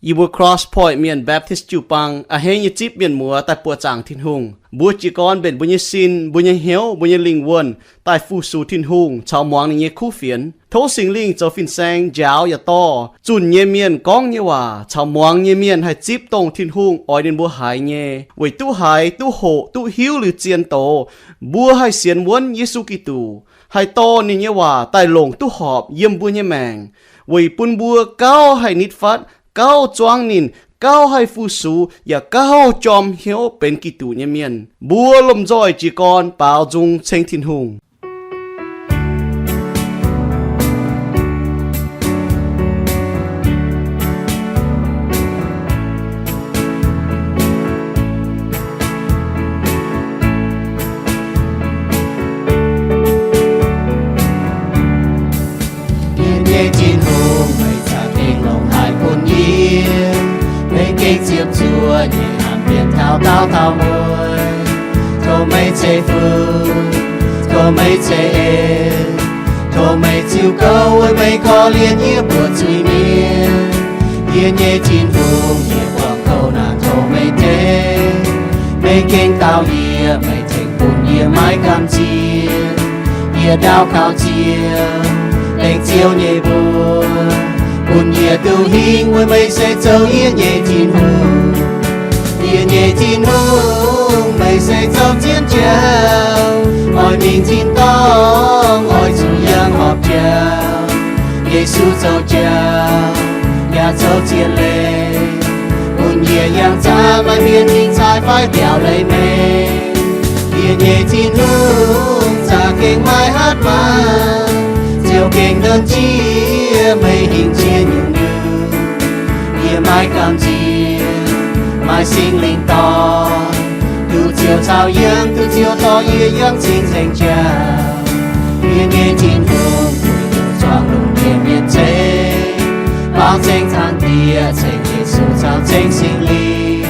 Yie mbuo Cross Point Mienh Baptist jiu-baang a'hneiv nyei zipv mienh muoz daaih buoqc zaangc Tin-Hungh. Mbuo jiez gorn mbenc mbuo nyei sin, mbuo nyei hnyouv, mbuo nyei lingh wuonh daaih fu-sux Tin-Hungh caux muangx ninh nyei kuv fienx. Tov Singx Lingh zoux fin-saeng njaaux yaac dorh zunh nyei mienh gorngv nyei waac caux muangx nyei mienh haih zipv dongh Tin-Hungh oix ninh mbuo haiz nyei, weic duqv haiz, duqv hoqc, duqv hiuv liuz zien doz, mbuo haih sienx wuonv Yesu Giduc, haih dorh ninh nyei waac daaih longc duqv horpc yiem mbuo nyei maengc, weic bun mbuo gauh haih nitv fatv, gauh zuangv ninh, gauh haih fu-sux, yaac gauh jorm hnyouv benx Giduc nyei mienh. Mbuo lomh nzoih jiez gorn baaux nzung ceng Tin-Hungh. Yie nyei Tin-Hungh, meih za'gengh longc haic bun yie. Meih gengh ziepc zuoqv nyei hnamv mienh taux daauh dauh mueiz. Tov meih ceix fuqv, tov meih ceix en, tov meih ziux gouv weic meih korv-lienh yie mbuo zuiz-mienh. Yie nyei Tin-Hungh, yie buangh kouv naaic tov meih tengx. Meih gengh dau yie, meih tengx bun yie maiv gamh nziex. Yie daux gaux Ziouv, dengv Ziouv nyei mbuox, bun yie duqv hingh weic meih se zoux yie nyei Tin-Hungh. Yie nyei Tin-Hungh, meih se zoux zien jauv, oix mingh tin-dorngh, oix zuqc yangh horpc jauv. Yesu zoux jauv yaac zoux zien leiz, bun yie yangh zaah maaih mienh mingh cai fai biaux leiz maengc. Yie nyei Tin-Hungh za'gengh maiv hatc maaz, Ziouv gengh nduov jiex meih hingh jiex nyungc-nyungc. Yie maiv gamh nziex maaih Singx Lingh dorh, duqv Ziouv caux yiem, duqv Ziouv dorh yie yangh cing-nzengc jauv. Yie nyei Tin-Hungh, zuangx lungh ndiev mienh ceng, baaux nzengc zaangc Diex, ceng Yesu caux ceng Singx Lingh,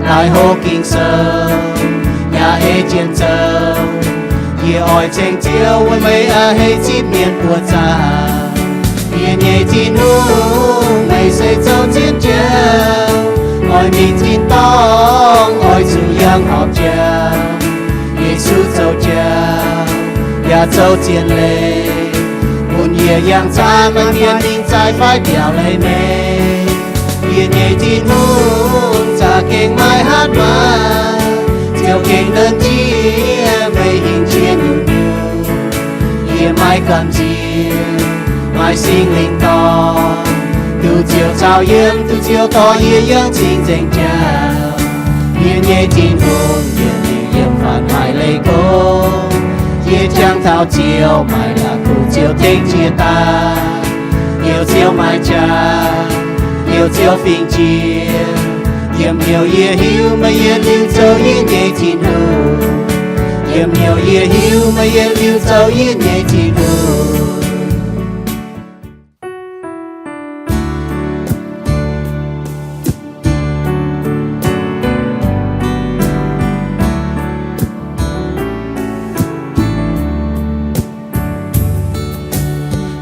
daaih hopv Ging-Sou yaac ei jienv zoux. Yie oix ceng Ziouv weic meih a'hneiv zipv mienh buoqc zaangc. Yie nyei Tin-Hungh, meih se zoux zien jauv, oix mingh tin-dorngh, oix zuqc yangh horpc jauv. Yesu zoux jauv yaac zoux zien leiz, bun yie yangh zaah maaih mienh mingh cai fai biaux leiz maengc. Yie nyei Tin-Hungh za'gengh maiv hatc maaz, Ziouv gengh nduov jiex meih hingh jiex nyungc-nyungc. Yie maiv gamh nziex maaih Singx Lingh dorh, duqv Ziouv caux yiem, duqv Ziouv dorh yie yangh cing-nzengc jauv. Yie nyei Tin-Hungh, yie liuz yiem faanv haic leiz gorngv, yie jangx taux Ziouv, maaih la'kuqv Ziouv tengx jiex daaih. Heuc Ziouv maaih qaqv, heuc Ziouv fingx jiex. Yiem hnyouv yie hiuv meih yietc liuz zoux yie nyei Tin-Hungh. Yiem hnyouv yie hiuv meih yietc liuz zoux yie nyei Tin-Hungh.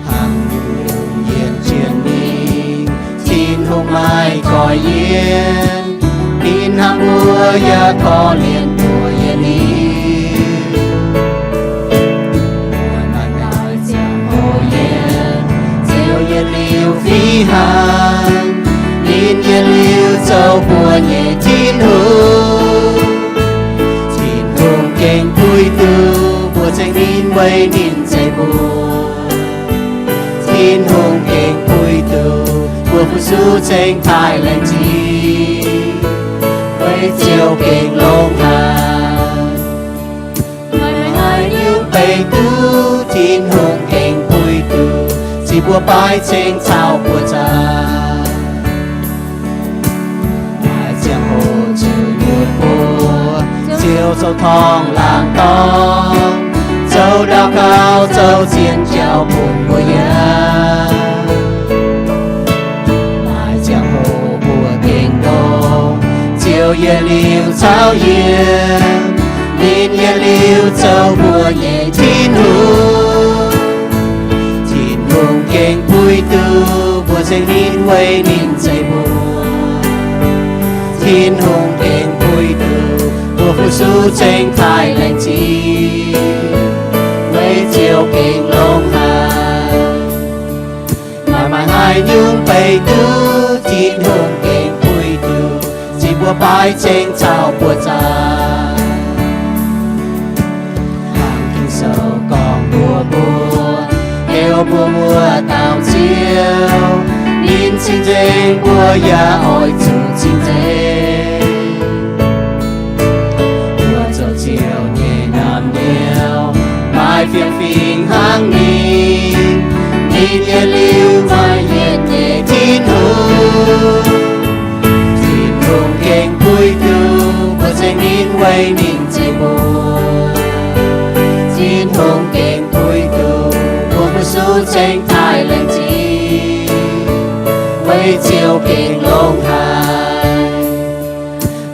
Hnangv yungz yienx jienv mingh, Tin-Hungh maiv goix yienx. Ninh hnamv mbuo yaac korv-lienh mbuo yietc liuz. Mbuo naaiv daaih ziangh hoc yienx, Ziouv yietc liuz fih hnangv. Ninh yietc liuz zoux mbuo nyei Tin-Hungh. Tin-Hungh gengh puix duqv mbuo ceng ninh weic ninh zeiv mbuo. Tin-Hungh gengh puix duqv mbuo fu-sux ceng taaih laengz zingh, weic Ziouv gengh longx haic. Meih haaix nyungc beiv duqv, Tin-Hungh gengh puix duqv, ziux mbuo baaiv ceng caux buoqc zaangc. Maaih ziangh hoc Ziouv nyuoqc mbuo, Ziouv zoux torngv laangz dorng, zoux ndau gaux, zoux zien jauv bun mbuo yaac. Maaih ziangh hoc mbuo gengh ndongc Ziouv yietc liuz caux yie, ninh yietc liuz zoux mbuo nyei Tin-Hungh. Tin-Hungh gengh puix duqv mbuo ceng ninh weic ninh zeiv mbuo. ceng taaih laengz zingh, weic ziouc gengh longx haic. Maaih maaih haaix nyungc beiv duqv Tin-Hungh gengh puix duqv, zinh mbuo baaiv ceng caux buoz-zaux. Laangz Ging-Sou gorngv mbuox mbuo, heuc mbuo muoz-doic Ziouv, ninh cing-nzengc, mbuo yaac oix zuqc cing-nzengc. Mbuo zoux Ziouv nyei naamh nyouz, maaih fiem-fingx hnangv ninh. Ninh yietc liuz maaih yietc nyei Tin-Hungh. Tin-Hungh gengh puix duqv mbuo ceng ninh weic ninh ceng mbuo. Tin-Hungh gengh puix duqv mbuo, mbuo suqv ceng taaih laengz zingh, weic ziouc gengh longx haic.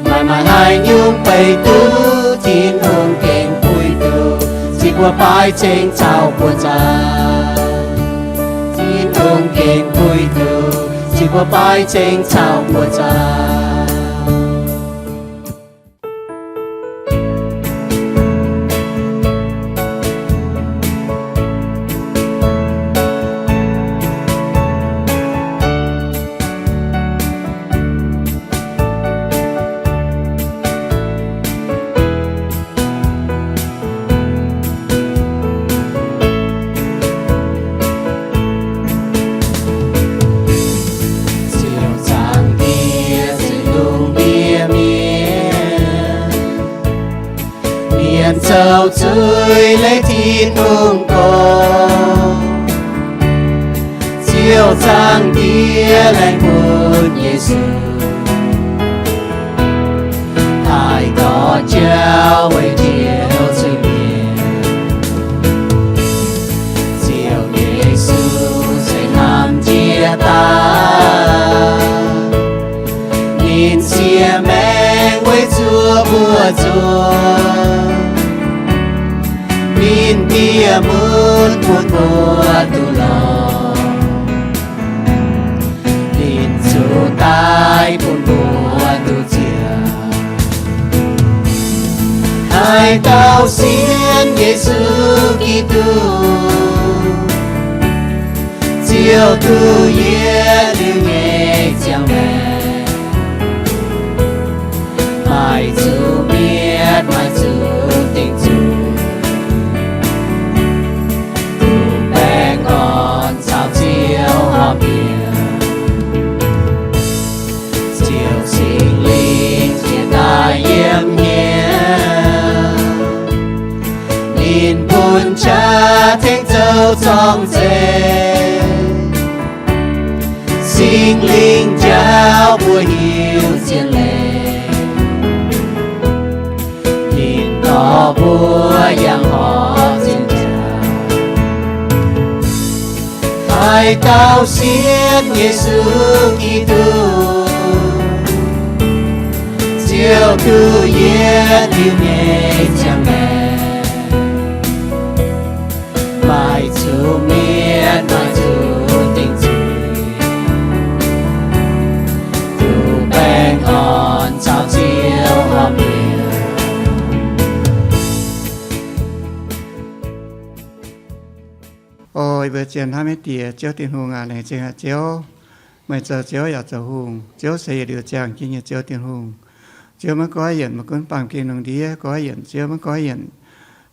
Maaih maaih haaix nyungc beiv duqv Tin-Hungh gengh puix duqv, zinh mbuo baaiv ceng caux buoz-zaux. Tin-Hungh gengh puix duqv, zinh mbuo baaiv ceng caux buoz-zaux. Ziouv Zaangc Diex se lungh ndiev mienh, mienh zoux zuiz leiz Tin-Hungh gorngv. Ziouv Zaangc Diex laengz bun Yesu, taaih dorh jauv weic njoux zuiz-mienh. Ziouv Yesu se hnamv jiex daaih, ninh siex maengc weic zuoqv mbuo nzuonx. Ninh ndie mun bun mbuo duqv longx, ninh zuqc daiv bun mbuo duqv ziangh. Haaix dauh sienx Yesu Giduc, ziouc duqv yietv liuz nyei ziangh maengc, maaih zuqc mietc, maaih zuqc dingc zuiz, duqv baengh orn caux Ziouv horpc mienh. Ziouv Singx Lingh jiex daaih yiem hnyouv, ninh bun qaqv tengx zoux zorng-zeih. Singx Lingh njaaux mbuo hiuv zien leiz, ninh dorh mbuo yangh horpc zien jaax. Haaix dauh sienx Yesu Giduc, ziouc duqv yietv liuz nyei ziangh maengc, maaih zuqc mietc, maaih zuqc dingc zuiz, duqv baengh orn caux Ziouv horpc mienh. O yie mbuo zien hnamv nyei Diex, Ziouv Tin-Hungh aac, laengz zingh haic Ziouv. Meih zoux Ziouv yaac zoux hungh. Ziouv se yietc liuz ziangh jienv nyei Ziouv Tin-Hungh. Ziouv maiv goiv yienc, maiv gunv baamh gen lungh ndiev goiv yienc, Ziouv maiv goiv yienc.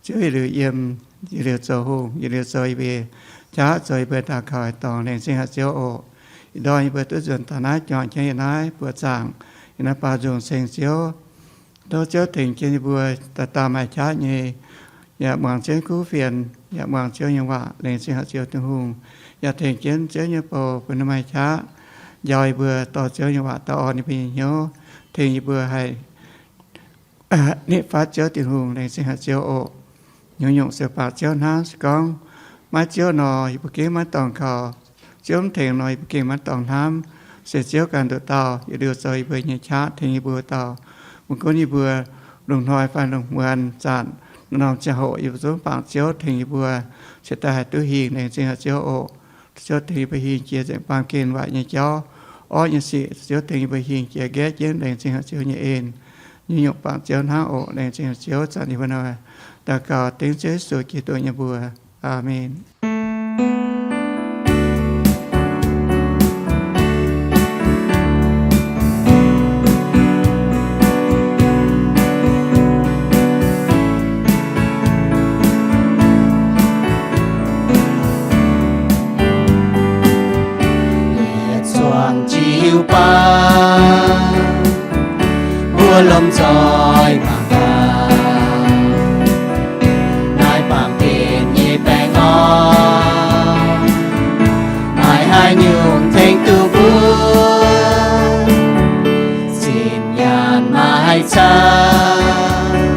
Ziouv yietc liuz yiem, yietc liuz zoux hungh, yietc liuz zoux yie mbuo qaqv, zoux yie mbuo daux gaux haaix dorngx. Laengz zingh haic Ziouv oc. Ih ndorm yie mbuo duqv nzuonx taux naaiv juangc jienv yiem naaiv buoqc zaangc, yiem naaiv baaux nzung ceng Ziouv. Tov Ziouv tengx jienv yie mbuo dauh dauh maaih qaqv nyei, yaac muangx Ziouv kuv fienx, yaac muangx Ziouv nyei waac. Laengz zingh haic Ziouv Tin-Hungh, yaac tengx jienv Ziouv nyei bou bun ninh maaih qaqv njaaux yie mbuo dorh Ziouv nyei waac daaih orn yie mbuo nyei hnyouv, tengx yie mbuo haih nitv fatv Ziouv Tin-Hungh. Laengz zingh haic Ziouv oc. Nyungc-nyungc se bangc Ziouv hnamv. Se gorngv maiv Ziouv nor, yie mbuo gengh maiv dorngc kaux. Ziouv mv tengx nor, yie mbuo gengh maiv dorngc hnamv. Se Ziouv ganh nduqc dauh yietc liuz zoux yie mbuo nyei qaqv, tengx yie mbuo dauh. Maiv gunv yie mbuo lungh hnoi fai lungh muonz zanc, norm-norm ziangh hoc yie mbuo zungv bangc Ziouv tengx yie mbuo, cingx daaih haih duqv hingh. Laengz zingh haic Ziouv oc. Ziouv tengx yie mbuo hingh jiex nzengc baamh gen waaic nyei jauv, orqv nyei sic. Ziouv tengx yie mbuo hingh jiex nqaeqv jienv. Laengz zingh haic Ziouv nyei en. nyungc-nyungc bangc Ziouv hnangv oc. Laengz zingh Ziouv zanc yie mbuo nor daux gaux dengv Ziouv Yesu Giduc nyei mbuox. Aamen. Yietc zuangx jiu-baang, mbuo lomh nzoih mangc gaax, naaiv baamh gen nyei baengh orn, maaih haaix nyungc tengx duqv mbuo? Zinh nyaanh maaih camv,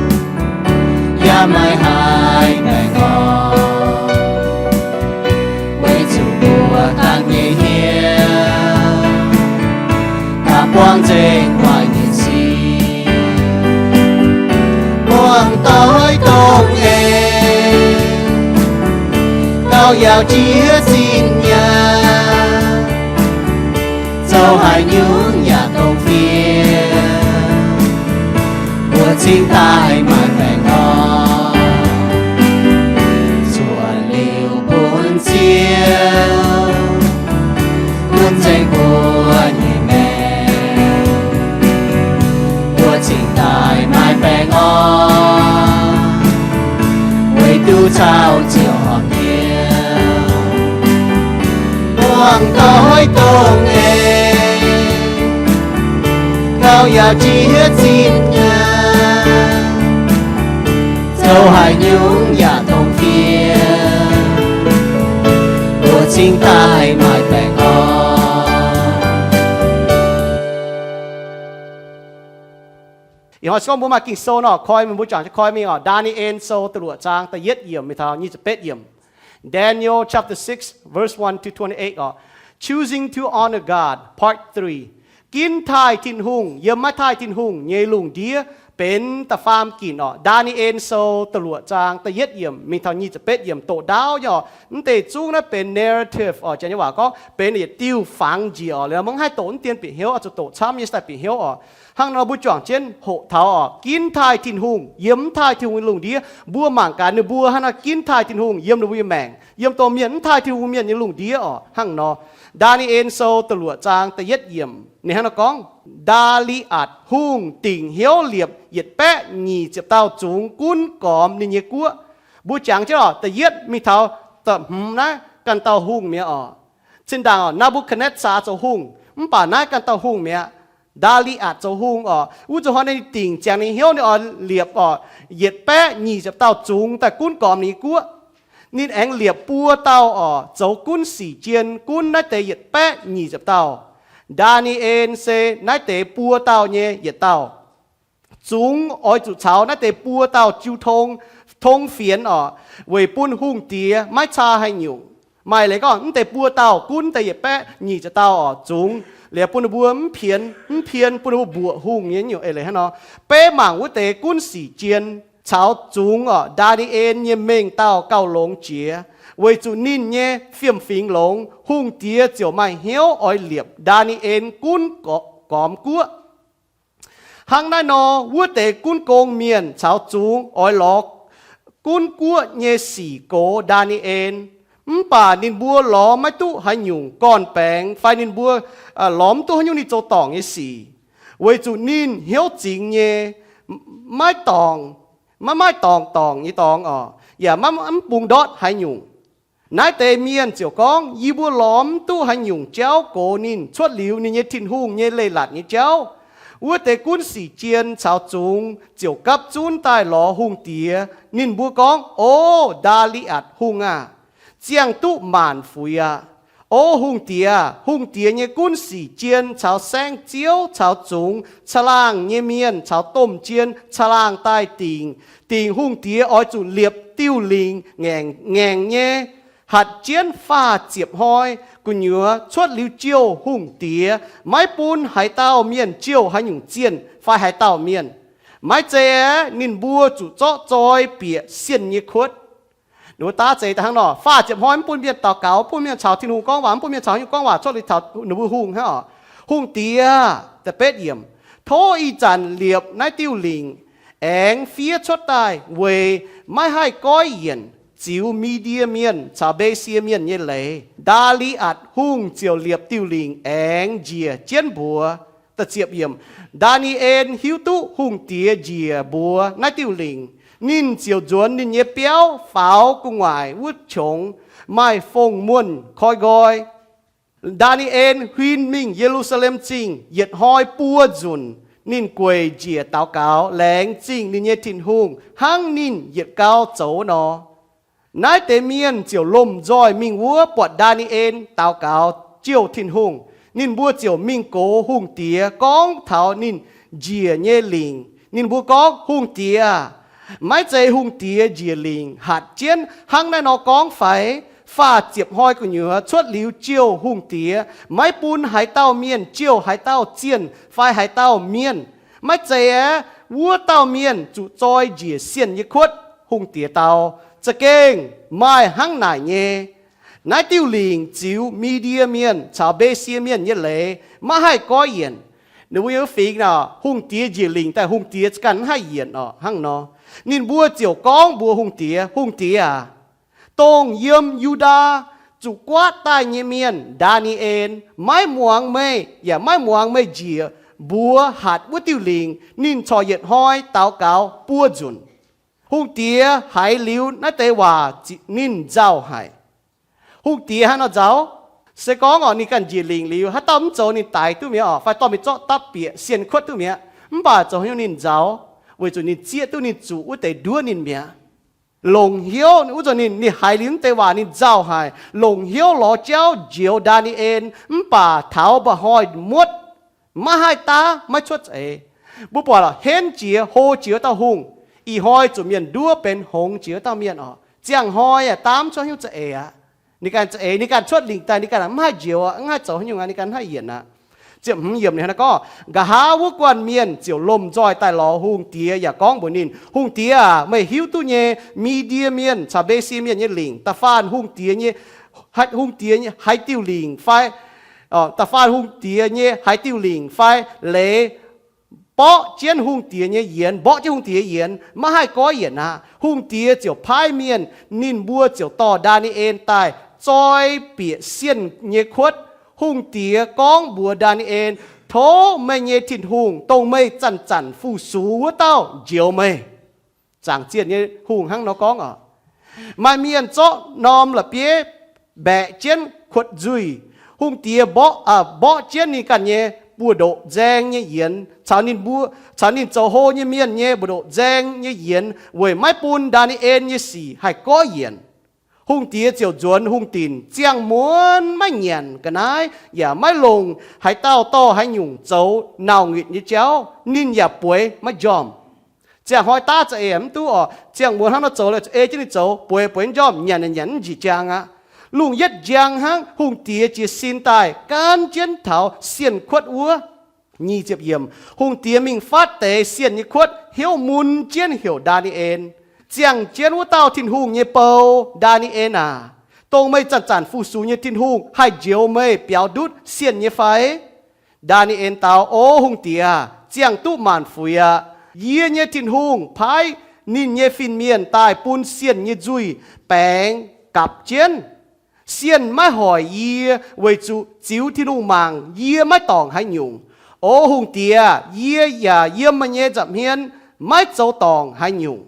yaac maaih haaix baengh orn, weic zuqc mbuo dangh nyei hnyouv daaih buangv nzengc waaic nyei sic. Muangx doix dongh en, gauh yaauc jiex zinh nyaanh, zoux haaix nyungc yaac dongh fiev, mbuo cingx daaih maaih baengh orn, zuotc liuz bun Ziouv gunv nzengc mbuo nyei maengc, mbuo cingx daaih maaih baengh orn, weic duqv caux Ziouv horpc hnyouv. Muangx doix dongh en, gauh yaauc jiex zinh nyaanh, zoux haaix nyungc yaac dongh fiev, mbuo cingx daaih maaih baengh orn. Ih hnoi se gorngv mbuo maaih Ging-Sou nor, koi mingh, mbuo juangc koi mingh oc. Ndaa^ni^en Sou da'luoqc zaang da'yietv yiemc mingh taux nyic ziepc betv yiemc. Daniel chapter six, verse one to twenty-eight oc. Choosing to honor God, part three. Ginv taaih Tin-Hungh yiem maiv taaih Tin-Hungh nyei lungh ndiev benx da'faam ginc oc. Ndaa^ni^en Sou da'luoqc zaang da'yietv yiemc mingh taux nyic ziepc betv yiemc doqc ndaauv nyei oc. Mv deix zungv naaiv benx narrative oc, janx nyei waac gorngv benx yietc diuh fangx njiec oc. Liuz mv haih doqc mv dien bieqc hnyouv, oix zuqc doqc camv nyei daaih bieqc hnyouv oc. Hnangv nor mbuo juangc jienv hoqc taux oc. Ginv taaih Tin-Hungh yiem mv taaih Tin-Hungh nyei lungh ndiev. Mbuo mangc gaax ninh mbuo hnangv naaiv ginv taaih Tin-Hungh yiem ninh mbuo nyei maengc, yiem dongh mienh mv taaih Tin-Hungh mienh nyei lungh ndiev oc. Hnangv nor, Ndaa^ni^en Sou da'luoqc zaang da'yietv yiemc ninh hnangv nor gorngv, Ndaa^li^atc Hungh dingc hnyouv liepc yietc baeqv nyic ziepc dauh zungx gunv gormx ninh nyei guoqv. Mbuo jangx jienv oc, da'yietv mingh taux da'hmz naaiv ganh dauh hungh mi'aqv oc. Zinh ndaangc oc, Naa^mbu^katv^netv^saa zoux hungh, mv baac naaiv ganh dauh hungh mi'aqv. Ndaa^li^atc zoux hungh oc. Wuov zuqc hnoi ninh dingc ziangx ninh hnyouv ninh oix liepc oc, yietc baeqv nyic ziepc dauh zungx daaih gunv gormx ninh nyei guoqv. Ninh aengx liepc buo dauh oc, zoux gunv sic jien gunv naaiv deix yietc baeqv nyic ziepc dauh. Ndaa^ni^en se naaiv deix buo dauh nyei yietc dauh. Zungx oix zuqc caux naaiv deix buo dauh jiu tong, tong fienx oc, weic bun hungh diex maiv caa haaix nyungc. Maaih leiz gorngv mv deix buo dauh gunv deix yietc baeqv nyic ziepc dauh oc, zungx liuz bun ninh mbuo mv pien, mv pien bun ninh mbuo mbuoqc hungh nyei nyungc eix leiz hnangv nor. Beiv mangc wuov deix gunv sic jien caux zungx oc, Ndaa^ni^en nyei mengh dauh gauh longx jiex, weic zuqc ninh nyei fiem-fingx longx, hungh diex ziouc maaih hnyouv oix liepc Ndaa^ni^en gunv gormx guoqv. Hnangv naaiv nor, wuov deix gunv gong mienh caux zungx oix lorz gunv guoqv nyei sic gox Ndaa^ni^en. Mv baac ninh mbuo lorz maiv duqv haaix nyungc gorn-baengx fai ninh mbuo lorz mv duqv haaix nyungc ninh zoux dorngc nyei sic, weic zuqc ninh hnyouv zingx nyei, maiv dorngc, maiv maaih dorngc dorngc nyei dorngx oc, yaac maiv mv bungx ndortv haaix nyungc. Naaiv deix mienh ziouc gorngv, Yie mbuo lorz mv duqv haaix nyungc jauv gox ninh cuotv liuz ninh nyei Tin-Hungh nyei leiz-latc nyei jauv. Wuov deix gunv sic jien caux zungx ziouc gapv zunv daaih lorz hungh diex. Ninh mbuo gorngv, O Ndaa^li^atc Hungh aah! Ziangh duqv maanc fuix aqv. O hungh diex, hungh diex nyei gunv sic jien caux saengv-ziouv caux zungx caangh laangh nyei mienh caux domh jien caangh laangh daaih dingc. Dingc hungh diex oix zuqc liepc diuh lingc ngaengc ngaengc nyei, hatc jienv faah ziepc hnoi. Gu'nyuoz cuotv liuz jouh hungh diex, maiv bun haaix dauh mienh jouh haaix nyungc zienh fai haaix dauh mienh. Maiv zei aeqv, ninh mbuo zuqc zorqv zoi bieqc sienh nyei kuotv. Ninh mbuo daav zeiz daaih hnangv nor, faah ziepc hnoi mv bun mienh daux gaux, mv bun mienh caux Tin-Hungh gorngv waac, mv bun mienh caux haaix nyungc gorngv waac, cuotv liuz taux ninh mbuo hungh hnangv oc. Hungh diex, da'betv yiemc, Tov ih zanc liepc naaiv diuh lingc aengx fiev cuotv daaih weic maiv haih goiv yienc ziux Mi^ndie Mienh caux Mbe^sie Mienh nyei leiz. Ndaa^li^atc Hungh ziouc liepc diuh lingc aengx njiec jienv mbuox. Ndaa^ni^en hiuv duqv hungh diex njiec mbuox naaiv diuh lingc, ninh ziouc nzuonx ninh nyei biauv faaux gu'nguaaic wuov qongx, maaih fong-muonh koi nqoi. Ndaa^ni^en huin mingh Ye^lu^saa^lem Zingh yietc hnoi buo nzunc. Ninh gueic njiec daux gaux, laengz zingh ninh nyei Tin-Hungh hnangv ninh yietc gau zoux nor. Naaiv deix mienh ziouc lomh nzoih mingh wuov buatc Ndaa^ni^en daux gaux jouh Tin-Hungh. Ninh mbuo ziouc mingh gox hungh diex gorngv taux ninh njiec nyei lingc. Ninh mbuo gorngv, Hungh diex aah! Maiv zeiz hungh diex njiec lingc hatc jienv hnangv naaiv nor gorngv fai? Faah ziepc hnoi gu'nyuoz cuotv liuz jouh hungh diex, maiv bun haaix dauh mienh jouh haaix dauh zienh fai haaix dauh mienh. Maiv zeiz aeqv, wuov dauh mienh zuqc zoi njiec sienh nyei kuotv. Hungh diex dau, Za'gengh maaih hnangv naaic nyei. Naaiv diuh lingc ziux Mi^ndie Mienh caux Mbe^sie Mienh nyei leiz, maiv haih goiv yienc. Ninh mbuo yiem fingx naaic, hungh diex njiec lingc daaih, hungh diex ganh maiv haih yienc orqc. Hnangv nor, ninh mbuo ziouc gorngv mbuox hungh diex, Hungh diex aac, dongh yiem Yu^ndaa zuqc guaatv daaih nyei mienh, Ndaa^ni^en, maiv muangx meih yaac maiv muangx meih njiec mbuox hatc wuov diuh lingc. Ninh corc yietc hnoi daux gaux buo nzunc. Hungh diex haiz liuz naaiv deix waac, ninh nzauh haic. Hungh diex hnangv nor nzauh. Se gorngv orqc, ninh ganh njiec lingc liuz, haaix dauh mv zoux ninh daix duqv mi'aqv orqc, fai dorh mingh zorqv dapv bieqc sienh kuotv duqv mi'aqv. Mv baac zoux haaix nyungc ninh nzauh? Weic zuqc ninh zieqv duqv ninh zuqc wuov deix nduov ninh mi'aqv. Longc hnyouv, wuov zanc ninh, ninh haiz liuz naaiv deix waac ninh nzauh haic, longc hnyouv lorz jauv njoux Ndaa^ni^en, mv baac taux mba'hnoi muotv, maiv haih daav, maiv cuotv za'eix. Mbuo buatc lorqc, henv jiex, hlo jiex wuov dauh hungh, ih hnoi zuqc mienh nduov benx hngongx jiex wuov dauh mienh orqc. Ziangh hnoi yaac daav mv cuotv haaix nyungc za'eix aqv. Ninh ganh za'eix, ninh ganh cuotv lingc daaih, ninh ganh mv haih njoux aqv, mv haih zoux haaix nyungc aqv, ninh ganh mv haih yienc aqv. Ziepc hmz yiemc ninh hnangv naaiv gorngv, Nqa'haav wuov guanh mienh ziouc lomh nzoih daaih lorz hungh diex yaac gorngv mbuox ninh, Hungh diex aac, meih hiuv duqv nyei, Mi^ndie Mienh caux Mbe^sie Mienh nyei lingc, da'faanh hungh diex nyei, hungh diex nyei haaix diuh lingc fai, da'faanh hungh diex nyei haaix diuh lingc fai leiz mborqv jienv hungh diex nyei yienx, mborqv jienv hungh diex yienx, maiv haih goiv yienc aqv. Hungh diex ziouc paaiv mienh, ninh mbuo ziouc dorh Ndaa^ni^en daaih zoi bieqc sienh nyei kuotv. Hungh diex gorngv mbuox Ndaa^ni^en, Tov meih nyei Tin-Hungh, dongh meih zanc-zanc fu-sux wuov dauh, njoux meih. Zaangc Zienh nyei hungh hnangv nor gorngv orqc. Maaih mienh zorqv norm la'bieiv mbaeqc jienv kuotv nzuih. Hungh diex mborqv, mborqv jienv ninh ganh nyei buoz-ndoqv nzaeng nyei yienx, caux ninh mbuo, caux ninh zoux hlo nyei mienh nyei buoz-ndoqv nzaeng nyei yienx, weic maiv bun Ndaa^ni^en nyei sic haih goiv yienc. Hungh diex ziouc nzuonx hungh dinc, ziangh muonz maiv nyanc ga'naaiv, yaac maiv longc haaix dauh dorh haaix nyungc zoux nauc nquitc nyei jauv. Ninh yaac bueix maiv njormh. Ziangh hnoi daav za'eix mv duqv orqc, ziangh muonz hnangv nor zoux, ei jienv ninh zoux, bueix bueix mv njormh, nyanc nyanc mv njiec jaang aqv. Lungh yietv njang hnangv, hungh diex jiez sin daaih gaanv jienv taux sienh kuotv wuov. Nyic ziepc yiemc, hungh diex mingh fatv deix sienh nyei kuotv, hnyouv mun jienv heuc Ndaa^ni^en, ziangh jienv wuov dauh Tin-Hungh nyei bou, Ndaa^ni^en aac, dongh meih zanc-zanc fu-sux nyei Tin-Hungh haih njoux meih biaux ndutv sienh nyei fai? Ndaa^ni^en dau, O hungh diex, ziangh duqv maanc fuix aqv. Yie nyei Tin-Hungh paaiv ninh nyei fin-mienh daaih bun sienh nyei nzuih baengx gapc jienv. Sienh maiv hoic yie weic zuqc ziux Tin-Hungh mangc yie maiv dorngc haaix nyungc. O hungh diex, yie yaac yiem meih nyei nza'hmien maiv zoux dorngc haaix nyungc.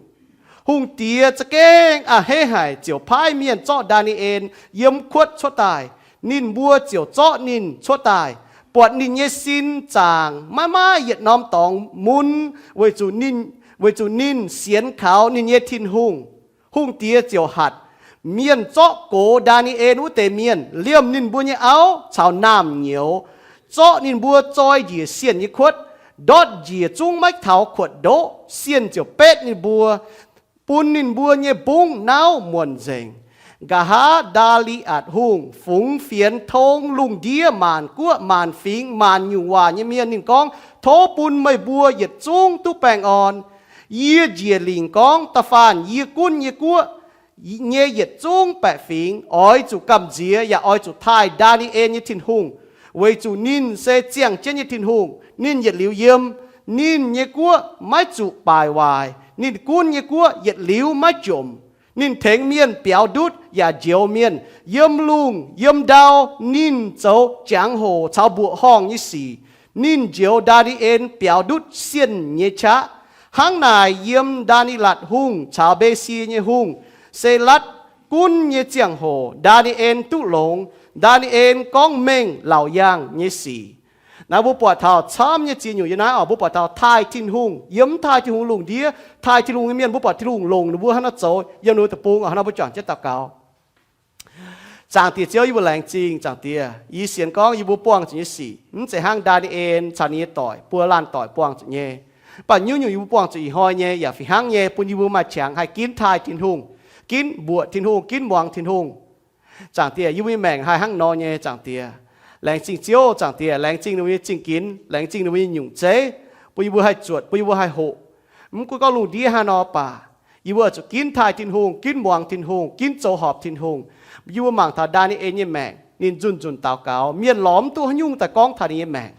Hungh diex za'gengh a'hneiv haic ziouc paaiv mienh zorqv Ndaa^ni^en yiem kuotv cuotv daaih. Ninh mbuo ziouc zorqv ninh cuotv daaih, buatc ninh nyei sin zaangc maiv maaih yietc norm dorngx mun, weic zuqc ninh, weic zuqc ninh sienx kaux ninh nyei Tin-Hungh. Hungh diex ziouc hatc mienh zorqv gox Ndaa^ni^en wuov deix mienh, liemh ninh mbuo nyei auv caux naamh nyouz, zorqv ninh mbuo zoi njiec sienh nyei kuotv, ndortv njiec zungv maiv taux kuotv ndoqv. Sienh ziouc betv ninh mbuo, bun ninh mbuo nyei mbungv nauv muonc nzengc. Nqa'haav Ndaa^li^atc Hungh fungx fienx tong lungh ndiev maanc guoqv maanc fingx maanc nyungc waac nyei mienh. Ninh gorngv, Tov bun meih mbuo yietc zungv duqv baengh orn. Yie njiec lingc gorngv, da'faanh yie gunv nyei guoqv nyei yietc zungv baeqc fingx oix zuqc gamh nziex yaac oix zuqc taaih Ndaa^ni^en nyei Tin-Hungh, weic zuqc ninh se ziangh jienv nyei Tin-Hungh. Ninh yietc liuz yiem. Ninh nyei guoqv maiv zuqc baaic waaic. Ninh gunv nyei guoqv yietc liuz maiv jomc. Ninh tengx mienh biaux ndutv yaac njoux mienh. Yiem lungh yiem ndau ninh zoux jangx-hoc caux mbuoqc horngh nyei sic. Ninh njoux Ndaa^ni^en biaux ndutv sienh nyei qaqv. Hnangv naaic, yiem Ndaa^ni^latc Hungh caux Mbe^si nyei Hungh se latv gunv nyei ziangh hoc Ndaa^ni^en duqv longx. Ndaa^ni^en gorngv mengh laauc yaangh nyei sic. Naaiv mbuo buatc taux camv nyei ziex nyungc yiem naaiv oc. Mbuo buatc taux taaih Tin-Hungh, yiem mv taaih Tin-Hungh lungh ndiev, taaih Tin-Hungh nyei mienh, mbuo buatc Tin-Hungh longc ninh mbuo haaix nor zoux yiem ninh mbuo deic-bung oc. Hnangv nor mbuo juangc jienv daux gaux. Zaangc Diex Ziouv, yie mbuo laengz zingh. Zaangc Diex, yie sienx gorngv yie mbuo buangh zuqc nyei sic mv zeiz hnangv Ndaa^ni^en caux ninh nyei doic, buo laanh doic buangh zuqc nyei. Mv baac nyungc-nyungc yie mbuo buangh zuqc ih hnoi nyei yaac fih hnangv nyei, bun yie mbuo maaih qangx haih ginv taaih Tin-Hungh, ginv mbuoqc Tin-Hungh, ginv muangx Tin-Hungh. Zaangc Diex, yie mbuo nyei maengc haih hnangv nor nyei, Zaangc Diex. Laengz zingh Ziouv, Zaangc Diex, laengz zingh ninh mbuo nyei zingh ginx, laengz zingh ninh mbuo nyei nyungc zeiv, bun yie mbuo haih zuotc, bun yie mbuo haih hoqc. Mv gunv gorngv lungh ndiev haaix nor baac, yie mbuo oix zuqc ginv taaih Tin-Hungh, ginv muangx Tin-Hungh, ginv zoux horpc Tin-Hungh. Yie mbuo mangc taux Ndaa^ni^en nyei maengc, ninh nzunc-nzunc daux gaux, mienh lorz mv duqv haaix nyungc daaih gorngv taux ninh nyei maengc.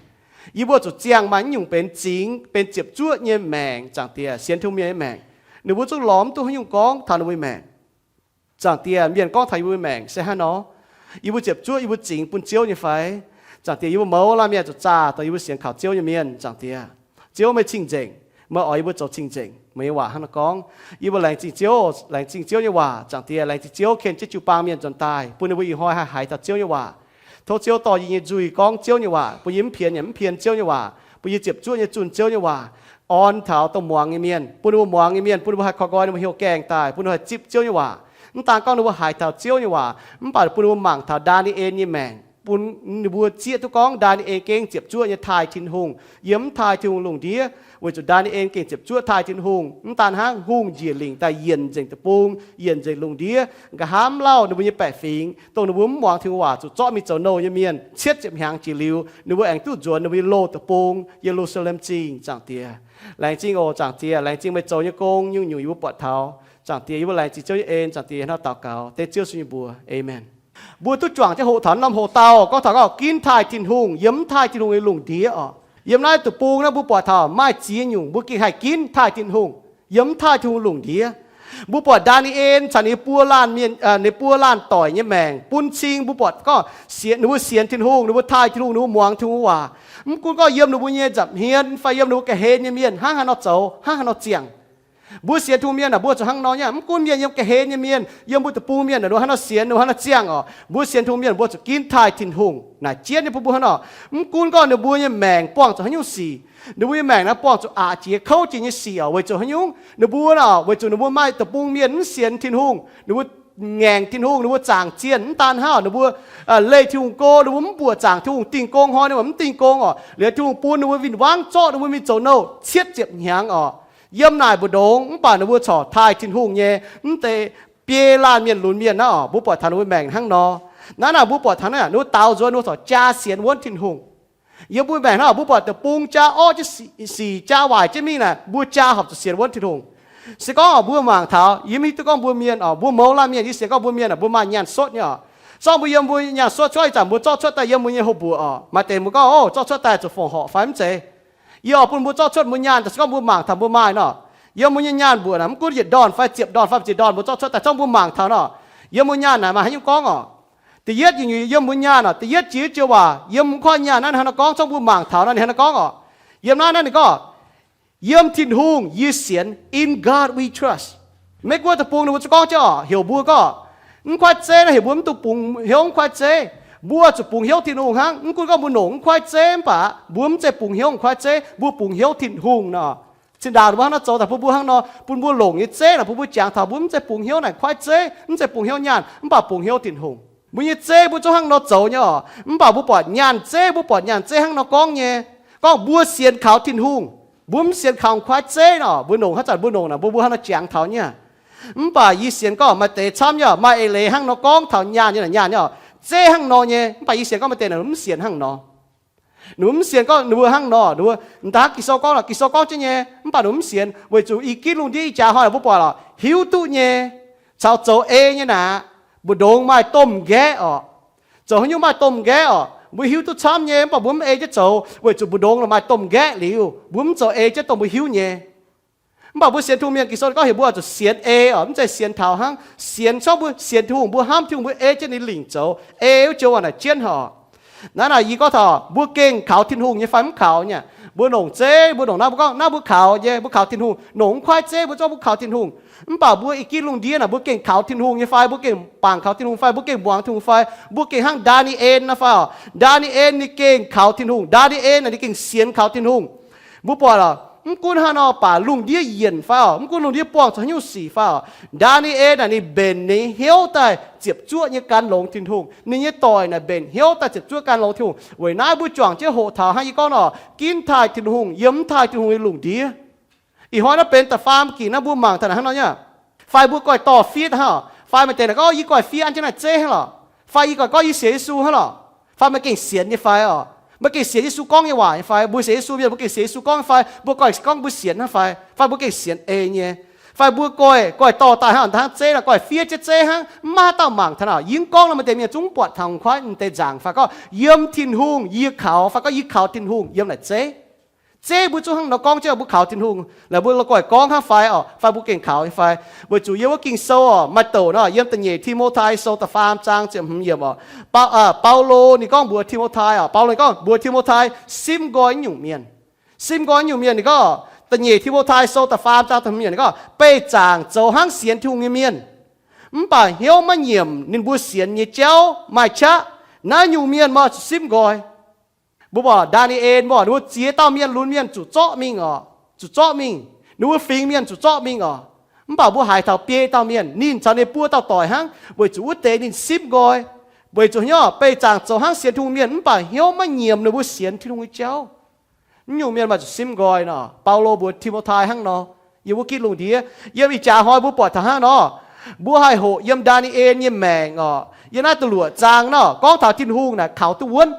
Yie mbuo zuqc ziangh maaih nyungc benx zingx, benx ziepc zuoqv nyei maengc, Zaangc Diex, sienx Tin-Hungh mienh nyei maengc, ninh mbuo zungv lorz mv duqv haaix nyungc gorngv taux ninh mbuo nyei maengc. Zaangc Diex, mienh gorngv taux yie mbuo nyei maengc se hnangv nor, yie mbuo ziepc zuoqv, yie mbuo zingx bun Ziouv nyei fai? Zaangc Diex, yie mbuo mouz laanh mienh zuqc zaah dongh yie mbuo sienx kaux Ziouv nyei mienh, Zaangc Diex. Ziouv meih cing-nzengc, meih oix yie mbuo zoux cing-nzengc. Meih nyei waac hnangv naaiv gorngv. Yie mbuo laengz zingh Ziouv, laengz zingh Ziouv nyei waac, Zaangc Diex, laengz zingh Ziouv ken jienv jiu-baang mienh nzuonx daaih, bun ninh mbuo ih hnoi haih haiz taux Ziouv nyei waac. Tov Ziouv dorh yie nyei nzuih gorngv Ziouv nyei waac, bun yie mv pien yaac mv pien Ziouv nyei waac, bun yie ziepc zuoqv nyei zunh Ziouv nyei waac, orn taux dongh muangx nyei mienh, bun ninh mbuo muangx nyei mienh, bun ninh mbuo haih korv nqoi ninh mbuo hnyouv gaengh daaih, bun ninh mbuo haih zipv Ziouv nyei waac. Mv daan gorngv ninh mbuo haiz taux Ziouv nyei waac, mv baac bun ninh mbuo mangc taux Ndaa^ni^en nyei maengc, bun ninh mbuo zieqv duqv gorngv Ndaa^ni^en gengh ziepc zuoqv nyei taaih Tin-Hungh, yiem mv taaih Tin-Hungh lungh ndiev, weic zuqc Ndaa^ni^en gengh ziepc zuoqv taaih Tin-Hungh. Mv daan hnangv, hungh njiec lingc daaih yienc nzengc deic-bung, yienc nzengc lungh ndiev, nqa'haav mv lauh ninh mbuo nyei baeqc fingx, dongh ninh mbuo mv muangx Tin-Hungh waac zuqc zorqv mingh zoux nouh nyei mienh cietv ziepc hnyangx jiex liuz, ninh mbuo aengx duqv nzuonx ninh mbuo nyei loz deic-bung, Ye^lu^saa^lem Zingh, Zaangc Diex. Laengz zingh oc, Zaangc Diex, laengz zingh meih zoux nyei gong nyungc-nyungc yie mbuo buatc taux. Zaangc Diex, yie mbuo laengz zingh Ziouv nyei en, Zaangc Diex, hnangv daux gaux dengv Ziouv Yesu nyei mbuox. Aamen. Mbuo duqv juangc jienv hoqc taux norm hoc dauh, gorngv taux gorngv ginv taaih Tin-Hungh yiem mv taaih Tin-Hungh nyei lungh ndiev oc. Yiem naaiv deic-bung naaiv mbuo buatc taux maaih ziex nyungc mbuo gengh haih ginv taaih Tin-Hungh yiem mv taaih Tin-Hungh lungh ndiev. Mbuo buatc Ndaa^ni^en caux ninh buo laanh mienh, ninh buo laanh doic nyei maengc bun cing mbuo buatc gorngv sienx, ninh mbuo sienx Tin-Hungh, ninh mbuo taaih Tin-Hungh, ninh mbuo muangx Tin-Hungh waac. Mv gunv gorngv yiem ninh mbuo nyei nza'hmien fai yiem ninh mbuo ga'hlen nyei mienh hnangv haaix nor zoux, hnangv haaix nor ziangh. Mbuo sienx Tin-Hungh mienh aah, mbuo zuqc hnangv nor nyei. Mv gunv mienh yiem ga'hlen nyei mienh, yiem mbuo deic-bung mienh aah, ninh mbuo hnangv nor sienx, ninh mbuo hnangv nor ziangh oc. Mbuo sienx Tin-Hungh mienh mbuo zuqc ginv taaih Tin-Hungh naaic jienv nyei bun mbuo hnangv nor. Mv gunv gorngv ninh mbuo nyei maengc buangh zuqc haaix nyungc sic, ninh mbuo nyei maengc naaiv buangh zuqc aqc jiex kouv jiex nyei sic oc. Weic zuqc haaix nyungc? Ninh mbuo oc, weic zuqc ninh mbuo maaih deic-bung mienh mv sienx Tin-Hungh, ninh mbuo ngaengc Tin-Hungh, ninh mbuo zaangc zienh. Mv daan hnangv oc, ninh mbuo leih Tin-Hungh go, ninh mbuo mv mbuoqc zaangc Tin-Hungh. Dingh gong hnoi ninh mbuo mv dingh gong oc, liuz Tin-Hungh bun ninh mbuo win-wangv zorqv ninh mbuo mingh zoux nouh cietv ziepc hnyangx oc. Yiem naaic mbu'ndongx mv baac ninh mbuo corc taaih Tin-Hungh nyei, mv deix biei laanh mienh lunx mienh naaiv oc, mbuo buatc taux ninh mbuo maengc hnangv nor. Naaiv naaic mbuo buatc taux naaiv ninh mbuo daaux nzuonx ninh mbuo corc jaa sienx wuonv Tin-Hungh. Yiem mbuo maengc naaiv oc, mbuo buatc deic-bung jaa orqv jienv sic, jaa waaic jienv mingh naaic, mbuo jaa horpc zuqc sienx wuonv Tin-Hungh. Se gorngv oc, mbuo mangc taux, yie mv hiuv duqv gorngv mbuo mienh oc, mbuo mouz laanh mienh, yie sienx gorngv mbuo mienh aah, mbuo maaih nyaanh sotv nyei oc. Se gorngv mbuo yiem mbuo nyaanh sotv, se gorngv ih zanc mbuo zorqv cuotv daaih yiem mbuo nyei houx mbuoqc oc, maaih deix mbuo gorngv, o, zorqv cuotv daaih zuqc fongc horc fai mv zeiz. Yie oix bun mbuo zorqv cuotv mbuo nyaanh, se gorngv mbuo mangc taux mbuo maaih nor, yiem mbuo nyei nyaanh mbuoqc naaic, mv gunv yietc ndorn fai ziepc ndorn fai ziepc ndorn mbuo zorqv cuotv daaih, se gorngv mbuo mangc taux nor, yiem mbuo nyaanh naaic maaih haaix nyungc gorngv oc. Da'yietv nyungc, yiem mbuo nyaanh oc, da'yietv jiex jiu waac, yiem mbuo koi nyaanh naaiv ninh hnangv nor gorngv, se gorngv mbuo mangc taux nor ninh hnangv nor gorngv oc. Yiem naaiv naaiv ninh gorngv, yiem Tin-Hungh yie sienx, in God we trust. Maiv gunv deic-bung ninh mbuo zuqc gorngv jienv oc, heuc mbuo gorngv, mv kuaaiv zeiv naaiv heuc mbuo mv dungx bungx hnyouv mv kuaaiv zeiv. Mbuo zuqc bungx hnyouv Tin-Hungh hnangv. Mv gunv gorngv mbuo longc mv kuaaiv zeiv mv baac mbuo mv zeiz bungx hnyouv mv kuaaiv zeiv, mbuo bungx hnyouv Tin-Hungh nor. Cin-ndaangc ninh mbuo hnangv nor zoux daaih bun mbuo hnangv nor, bun mbuo longc nyei zeiv naaic bun mbuo jangx taux mbuo mv zeiz bungx hnyouv naaic kuaaiv zeiv, mv zeiz bungx hnyouv nyaanh, mv baac bungx hnyouv Tin-Hungh. Mbuo nyei zeiv mbuo zungv hnangv nor zoux nyei oc. Mv baac mbuo buatc nyaanh zeiv, mbuo buatc nyaanh zeiv hnangv nor gorngv nyei, gorngv mbuo sienx kaux Tin-Hungh, mbuo mv sienx kaux kuaaiv zeiv nor, mbuo longc haaix zanc mbuo longc naaic mbuo mbuo hnangv nor jangx taux nyei. Mv baac yie sienx gorngv maaih deix camv nyei oc, maaih eix leiz hnangv nor gorngv taux nyaanh nyei naaic, nyaanh nyei oc, zeiv hnangv nor nyei. Mv baac yie sienx gorngv maaih deix naaic mv sienx hnangv nor. Ninh mbuo mv sienx gorngv ninh mbuo hnangv nor, ninh mbuo, m'daav Ging-Sou gorngv lorqc, Ging-Sou gorngv jienv nyei, mv baac ninh mbuo mv sienx, weic zuqc i ginv lungh ndiev ih jaax hnoi mbuo buatc lorqc, hiuv duqv nyei, caux zoux ei nyei naaic, mbu'ndongx maaih domh nqaeqv oc. Zoux haaix nyungc maaih domh nqaeqv oc? Mbuo hiuv duqv camv nyei, mv baac mbuo mv ei jienv zoux weic zuqc mbu'ndongx maaih domh nqaeqv liuz, mbuo mv zoux ei jienv dongh mbuo hiuv nyei. Mv baac mbuo sienx Tin-Hungh mienh, Ging-Sou gorngv heuc mbuo oix zuqc sienx ei oc, mv zeiz sienx taux hnangv. Sienx, gorngv mbuo sienx Tin-Hungh, mbuo hnamv Tin-Hungh, mbuo ei jienv ninh lingc zoux, ei wuov joux naaic jienv oc. Naaiv naaic yie gorngv taux mbuo gengh kaux Tin-Hungh nyei fai mv kaux nyei? Mbuo longc zeiv, mbuo longc naaiv, mbuo gorngv naaiv mbuo kaux nyei, mbuo kaux Tin-Hungh. Longc mv kuaaiv zeiv mbuo zorqv mbuo kaux Tin-Hungh. Mv baac mbuo i gin lungh ndiev naaic, mbuo gengh kaux Tin-Hungh nyei fai? Mbuo gengh bangc kaux Tin-Hungh fai? Mbuo gengh muangx Tin-Hungh fai? Mbuo gengh hnangv Ndaa^ni^en naaiv fai oc? Ndaa^ni^en ninh gengh kaux Tin-Hungh. Ndaa^ni^en naaic ninh gengh sienx kaux Tin-Hungh. Mbuo buatc oc, mv gunv haaix nor baac, lungh ndiev yienc fai oc, mv gunv lungh ndiev buangh zuqc haaix nyungc sic fai oc, Ndaa^ni^en naaic ninh mbenc ninh hnyouv daaih ziepc zuoqv nyei gan longx Tin-Hungh. Ninh nyei doic naaic mbenc hnyouv daaih ziepc zuoqv gan longx Tin-Hungh. Weic naaiv mbuo juangc jienv hoqc taux hnangv yie gorngv nor, ginv taaih Tin-Hungh yiem mv taaih Tin-Hungh nyei lungh ndiev. Ih hnoi naaiv benx da'faam ging naaiv mbuo mangc taux naaic hnangv nor nyei. Fai mbuo goiv dorh fiev hnangv oc. Fai maaih deix naaic gorngv, yie goiv fiev an jienv naaic zeiv hnangv lorqc. Fai yie goiv gorngv yie sienx Yesu hnangv lorqc. Fai meih gengh sienx nyei fai oc? Meih gengh sienx Yesu gorngv nyei waac nyei fai? Mbuo sienx Yesu mienh, mbuo gengh sienx Yesu gorngv nyei fai? Mbuo goiv gorngv mbuo sienx hnangv fai? Fai mbuo gengh sienx ei nyei? Fai mbuo goiv, goiv dorh daaih hnangv, hnangv zeiv nor, goiv fiev jienv zeiv hnangv, mv maaih haaix dauh mangc taux naaic. Yie gorngv nor maaih deix mienh zungv buatc taux hungh kuaaiv, mv deix nzaangc fai gorngv, yiem Tin-Hungh yie kaux, fai gorngv yie kaux Tin-Hungh yiem naaic zeiv. Zeiv mbuo zungv hnangv nor gorngv jienv mbuo kaux Tin-Hungh, naaic mbuo la'goih gorngv hnangv fai oc, fai mbuo gengh kaux nyei fai? Weic zuqc yiem wuov Ging-Sou oc, maaih douc nor, yiem da'nyeic Ti^mo^tai Sou da'faam zaang ziepc hmz yiemc oc, Bau, aa, Baulo ninh gorngv mbuox Ti^mo^tai oc, Baulo ninh gorngv mbuox Ti^mo^tai simv nqoi nyungc mienh. Simv nqoi nyungc mienh ninh gorngv, da'nyeic Ti^mo^tai Sou da'faam zaang da'hmz yiemc ninh gorngv, beih zaangc zoux hnangv sienx Tin-Hungh nyei mienh, mv baac hnyouv maiv nyiemc ninh mbuo sienx nyei jauv, maaih qaqv. Naaiv nyungc mienh meih zuqc simv nqoi. Mbuo buatc Ndaa^ni^en, mbuo buatc ninh mbuo ziex dauh mienh lunx mienh zuqc zorqv mingh oc, zuqc zorqv mingh. Ninh mbuo fingx mienh zuqc zorqv mingh oc. Mv baac mbuo haiz taux biei dauh mienh, ninh caux ninh buo dauh doic hnangv, weic zuqc wuov deix ninh simv nqoi. Weic zuqc hnyouv beih zaangc zoux hnangv sienx Tin-Hungh mienh, mv baac hnyouv maiv nyiemc ninh mbuo sienx Tin-Hungh nyei jauv. Naaiv nyungc mienh meih zuqc simv nqoi nor. Baulo mbuox Ti^mo^tai hnangv nor. Yiem wuov gitv lungh ndiev, yiem ih jaax hnoi mbuo buatc taux hnangv nor, mbuo haih hoqc yiem Ndaa^ni^en nyei maengc oc, yiem naaiv da'luoqc zaang nor gorngv taux Tin-Hungh naaic kaux duqv wuonv.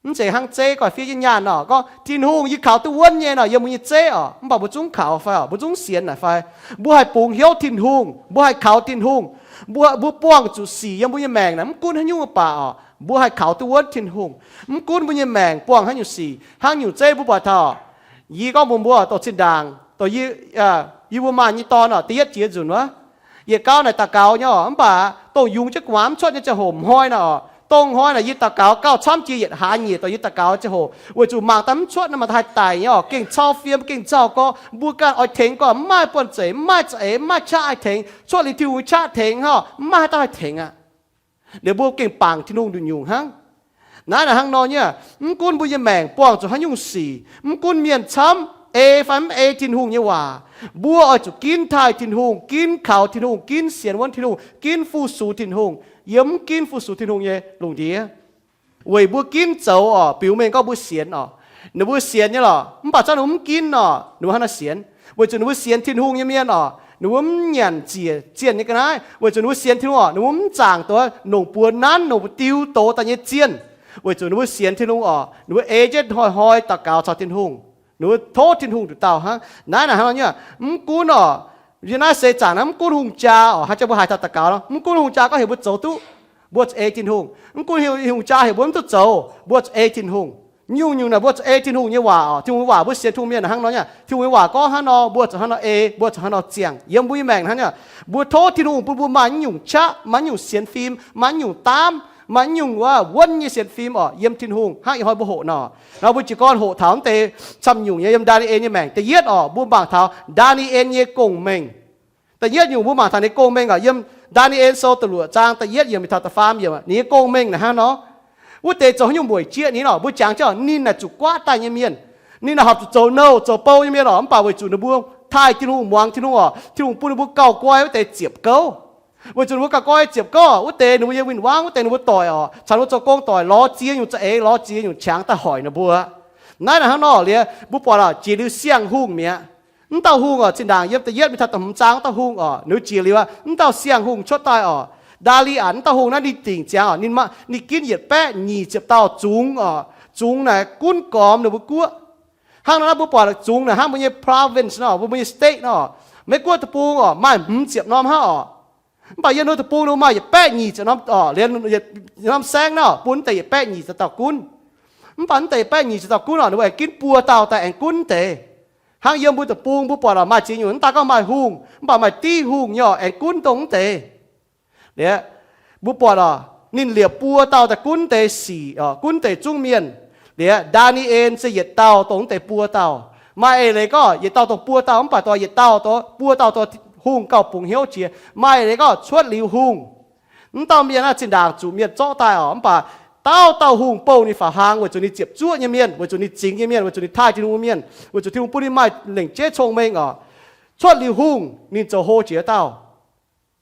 Mv zeiz hnangv zeiv goiv fiev jienv nyaanh nor gorngv, Tin-Hungh yie kaux duqv wuonv nyei nor, yiem mbuo nyei zeiv oc, mv baac mbuo zungv kaux fai oc, mbuo zungv sienx naaic fai? Mbuo haih bungx hnyouv Tin-Hungh, mbuo haih kaux Tin-Hungh, mbuo, mbuo buangh zuqc sic yiem mbuo nyei maengc naaic, mv gunv haaix nyungc baac oc, mbuo haih kaux duqv wuonv Tin-Hungh. Mv gunv mbuo nyei maengc buangh haaix nyungc sic, hnangv nyungc zeiv mbuo buatc taux, yie gorngv mbuox mbuo, dongh zinh ndaangc, dongh yie, yie mbuo maaih nyei dorn oc, da'yietv jiex nzunc wuov, yietc gauh naaic daux gaux nyei oc, mv baac dongh yungz jienv gu'nguaaz mv cuotv nyei ziangh hoc, m'hnoi naaic oc, dongh hnoi naaic yie daux gaux gauh camv jiex yietc hlaax nyeic, dongh yie daux gaux nyei ziangh hoc, weic zuqc mangc daaih mv cuotv nor, mangc daaih haih daic nyei oc, gengh cau fiem, gengh nzauh gorx, mbuo ganh oix tengx gorx mv maaih buonv-zeic, mv maaih za'eix, mv maaih qaqv haih tengx, cuotv liuz Tin-Hungh qaqv tengx hnangv, mv maaih haaix dauh haih tengx aqv. Liuz mbuo gengh bangc Tin-Hungh nduqc nyungc hnangv. Naaiv naaic hnangv nor nyei, mv gunv mbuo nyei maengc buangh zuqc haaix nyungc sic, mv gunv mienh camv ei fai mv ei Tin-Hungh nyei waac, mbuo oix zuqc ginv taaih Tin-Hungh, ginv kaux Tin-Hungh, ginv sienx wuonv Tin-Hungh, ginv fu-sux Tin-Hungh, yiem mv ginv fu-sux Tin-Hungh nyei lungh ndiev. Weic mbuo ginv zoux oc, biux mengh gorngv mbuo sienx oc, ninh mbuo sienx nyei lorqc, mv baac zorqv ninh mbuo mv ginv oc, ninh mbuo hnangv naaiv sienx. Weic zuqc ninh mbuo sienx Tin-Hungh nyei mienh oc, ninh mbuo mv nyanc ziec zienh nyei ga'naaiv. Weic zuqc ninh mbuo sienx Tin-Hungh oc, ninh mbuo mv zaangc doz, longc buoz nanv, longc buoz diu doz daaih nyei zienh. Weic zuqc ninh mbuo sienx Tin-Hungh oc, ninh mbuo ei jienv hnoi-hnoi daux gaux caux Tin-Hungh. Ninh mbuo tov Tin-Hungh nduqc dauh hnangv. Naaiv naaic hnangv nor nyei, mv gunv oc, yie naaiv seix zaangc naaiv mv gunv hungh jaa oc, haaix jaax mbuo haiz taux daux gaux nor, mv gunv hungh jaa gorngv heuc mbuo zoux duqv, mbuo zuqc ei Tin-Hungh. Mv gunv hungh jaa heuc mbuo mv duqv zoux, mbuo zuqc ei Tin-Hungh. Nyungc-nyungc naaic mbuo zuqc ei Tin-Hungh nyei waac oc. Tin-Hungh nyei waac mbuo sienx Tin-Hungh mienh hnangv nor nyei, Tin-Hungh nyei waac gorngv hnangv nor, mbuo zuqc hnangv nor ei, mbuo zuqc hnangv nor ziangh. Yiem mbuo nyei maengc hnangv nyei, mbuo tov Tin-Hungh bun mbuo maaih nyungc qaqv, maaih nyungc sienx fim, maaih nyungc daamv, maaih nyungc wuov wuonv nyei sienx fim oc, yiem Tin-Hungh hnangv ih hnoi mbuo hoqc nor. Nor mbuo jiez gorn hoqc taux mv deix camv nyungc nyei yiem Ndaa^ni^en nyei maengc. Da'yietv oc, mbuo mangc taux Ndaa^ni^en nyei gong-mengh. Da'yietv nyungc mbuo mangc taux ninh gong-mengh oc, yiem Ndaa^ni^en Sou da'luoqc zaang da'yietv yiemc mingh taux da'faam yiemc, ninh nyei gong-mengh naaic hnangv nor. Wuov deix zoux haaix nyungc mueic jieqv ninh oc, mbuo jangx jienv ninh naaic zuqc guaatv daaih nyei mienh. Ninh naaic horpc zuqc zoux nouh zoux bou nyei mienh oc, mv baac weic zuqc ninh mbuo taaih Tin-Hungh, muangx Tin-Hungh oc, Tin-Hungh bun ninh mbuo gauh guai wuov deix ziepc gouv. Weic zuqc ninh mbuo gauh guai ziepc gouv oc, wuov deix ninh mbuo nyei win-wangv, wuov deix ninh mbuo doic oc, caux ninh mbuo zoux gong doic lorz ziex nyungc za'eix, lorz ziex nyungc qangx daaih hoic ninh mbuo. Naaiv naaic hnangv nor liuz, mbuo buatc oc, jiex liuz siang-hungh mi'aqv. Mv dauh hungh oc, zinh ndaangc yiem da'yietv mingh taux da'hmz zaang wuov dauh hungh oc, ninh jiex liuz aqv, mv dauh siang-hungh cuotv daaih oc. Ndaa^li^atc mv dauh hungh naaiv ninh dingc ziangx oc, ninh, ninh ginv yietc baeqv nyic ziepc dauh zungx oc. Zungx naaic gunv gormx ninh mbuo guoqv. Hnangv naaiv mbuo buatc zungx naaic hnangv mbuo nyei province nor, mbuo, mbuo nyei state nor, Meiv Guoqv deic-bung oc, maaih hmz ziepc norm hnangv oc. Mv baac yiem ninh deic-bung ninh maaih yietc baeqv nyic ziepc norm, o, liemh norm saengv naaiv bun deix yietc baeqv nyic ziepc dauh gunv. Mv baac mv deix yietc baeqv nyic ziepc dauh gunv oc, ninh mbuo aengx ginv buo dauh daaih aengx gunv deix. Hnangv yiem mbuo deic-bung mbuo buatc oc, maaih ziex nyungc, mv daaih gorngv maaih hungh, mv baac maaih div hungh nyei oc, aengx gunv dongh mv deix. Liuz, mbuo buatc oc, ninh liepc buo dauh daaih gunv deix sic oc, gunv deix zungv mienh. Liuz, Ndaa^ni^en se yietc dauh dongh mv deix buo dauh. Maaih eix leiz gorngv yietc dauh dongh buo dauh, mv baac dongh yietc dauh dongh buo dauh dongh hungh gauh bungx hnyouv jiex. Maaih eix leiz gorngv cuotv liuz hungh. Mv dauh mienh naaiv zinh ndaangc zuqc mienh zorqv daaih oc, mv baac dauh dauh hungh bouh ninh faaux hlang weic zuqc ninh ziepc zuoqv nyei mienh, weic zuqc ninh zingx nyei mienh, weic zuqc ninh taaih Tin-Hungh mienh, weic zuqc Tin-Hungh bun ninh maaih lengc jeiv cong-mengh oc. Cuotv liuz hungh ninh zoux hlo jiex dauh.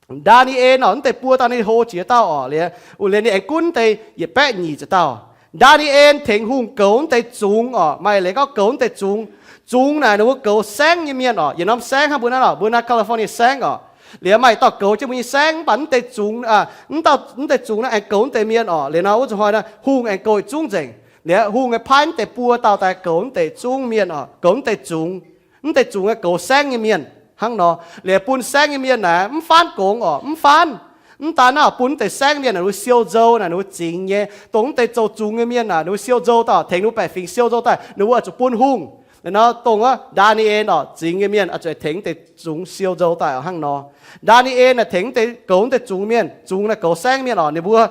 Ndaa^ni^en oc, mv deix buo dauh ninh hlo jiex dauh oc. Liuz, liuz ninh aengx gunv deix yietc baeqv nyic ziepc dauh. Ndaa^ni^en tengx hungh goux mv deix zungx oc. Maaih leiz gorngv goux mv deix zungx. Zungx naaic ninh mbuo goux saengv nyei mienh oc. Yietc norm saengv hnangv mbuo naaiv oc, mbuo naaiv California saengv oc. Liuz maaih dauh goux jienv mbuo nyei saengv, mv baac mv deix zungx, mv deix zungx naaiv aengx goux mv deix mienh oc. Liuz nor wuov zuqc hnoi naaiv hungh aengx goux yietc zungv nzengc. Liuz hungh aengx paaiv mv deix buo dauh daaih goux mv deix zungv mienh oc, goux mv deix zungx. Mv deix zungx aengx goux saengv nyei mienh hnangv nor. Liuz bun saengv nyei mienh naaic mv faanv gongx oc, mv faanv. Mv daan naaiv bun mv deix saengv mienh naaic ninh mbuo siou nzou naaic ninh mbuo zingx nyei, dongh mv deix zoux zungx nyei mienh naaic ninh mbuo siou nzou daaih, tengx ninh mbuo baeqc fingx siou nzou daaih, ninh mbuo oix zuqc bun hungh. Liuz nor dongh wuov Ndaa^ni^en oc, zingx nyei mienh oix zuqc tengx mv deix zungx siou nzou daaih hnangv nor. Ndaa^ni^en naaic tengx mv deix goux mv deix zungx mienh, zungx naaic goux saengv mienh oc, ninh mbuo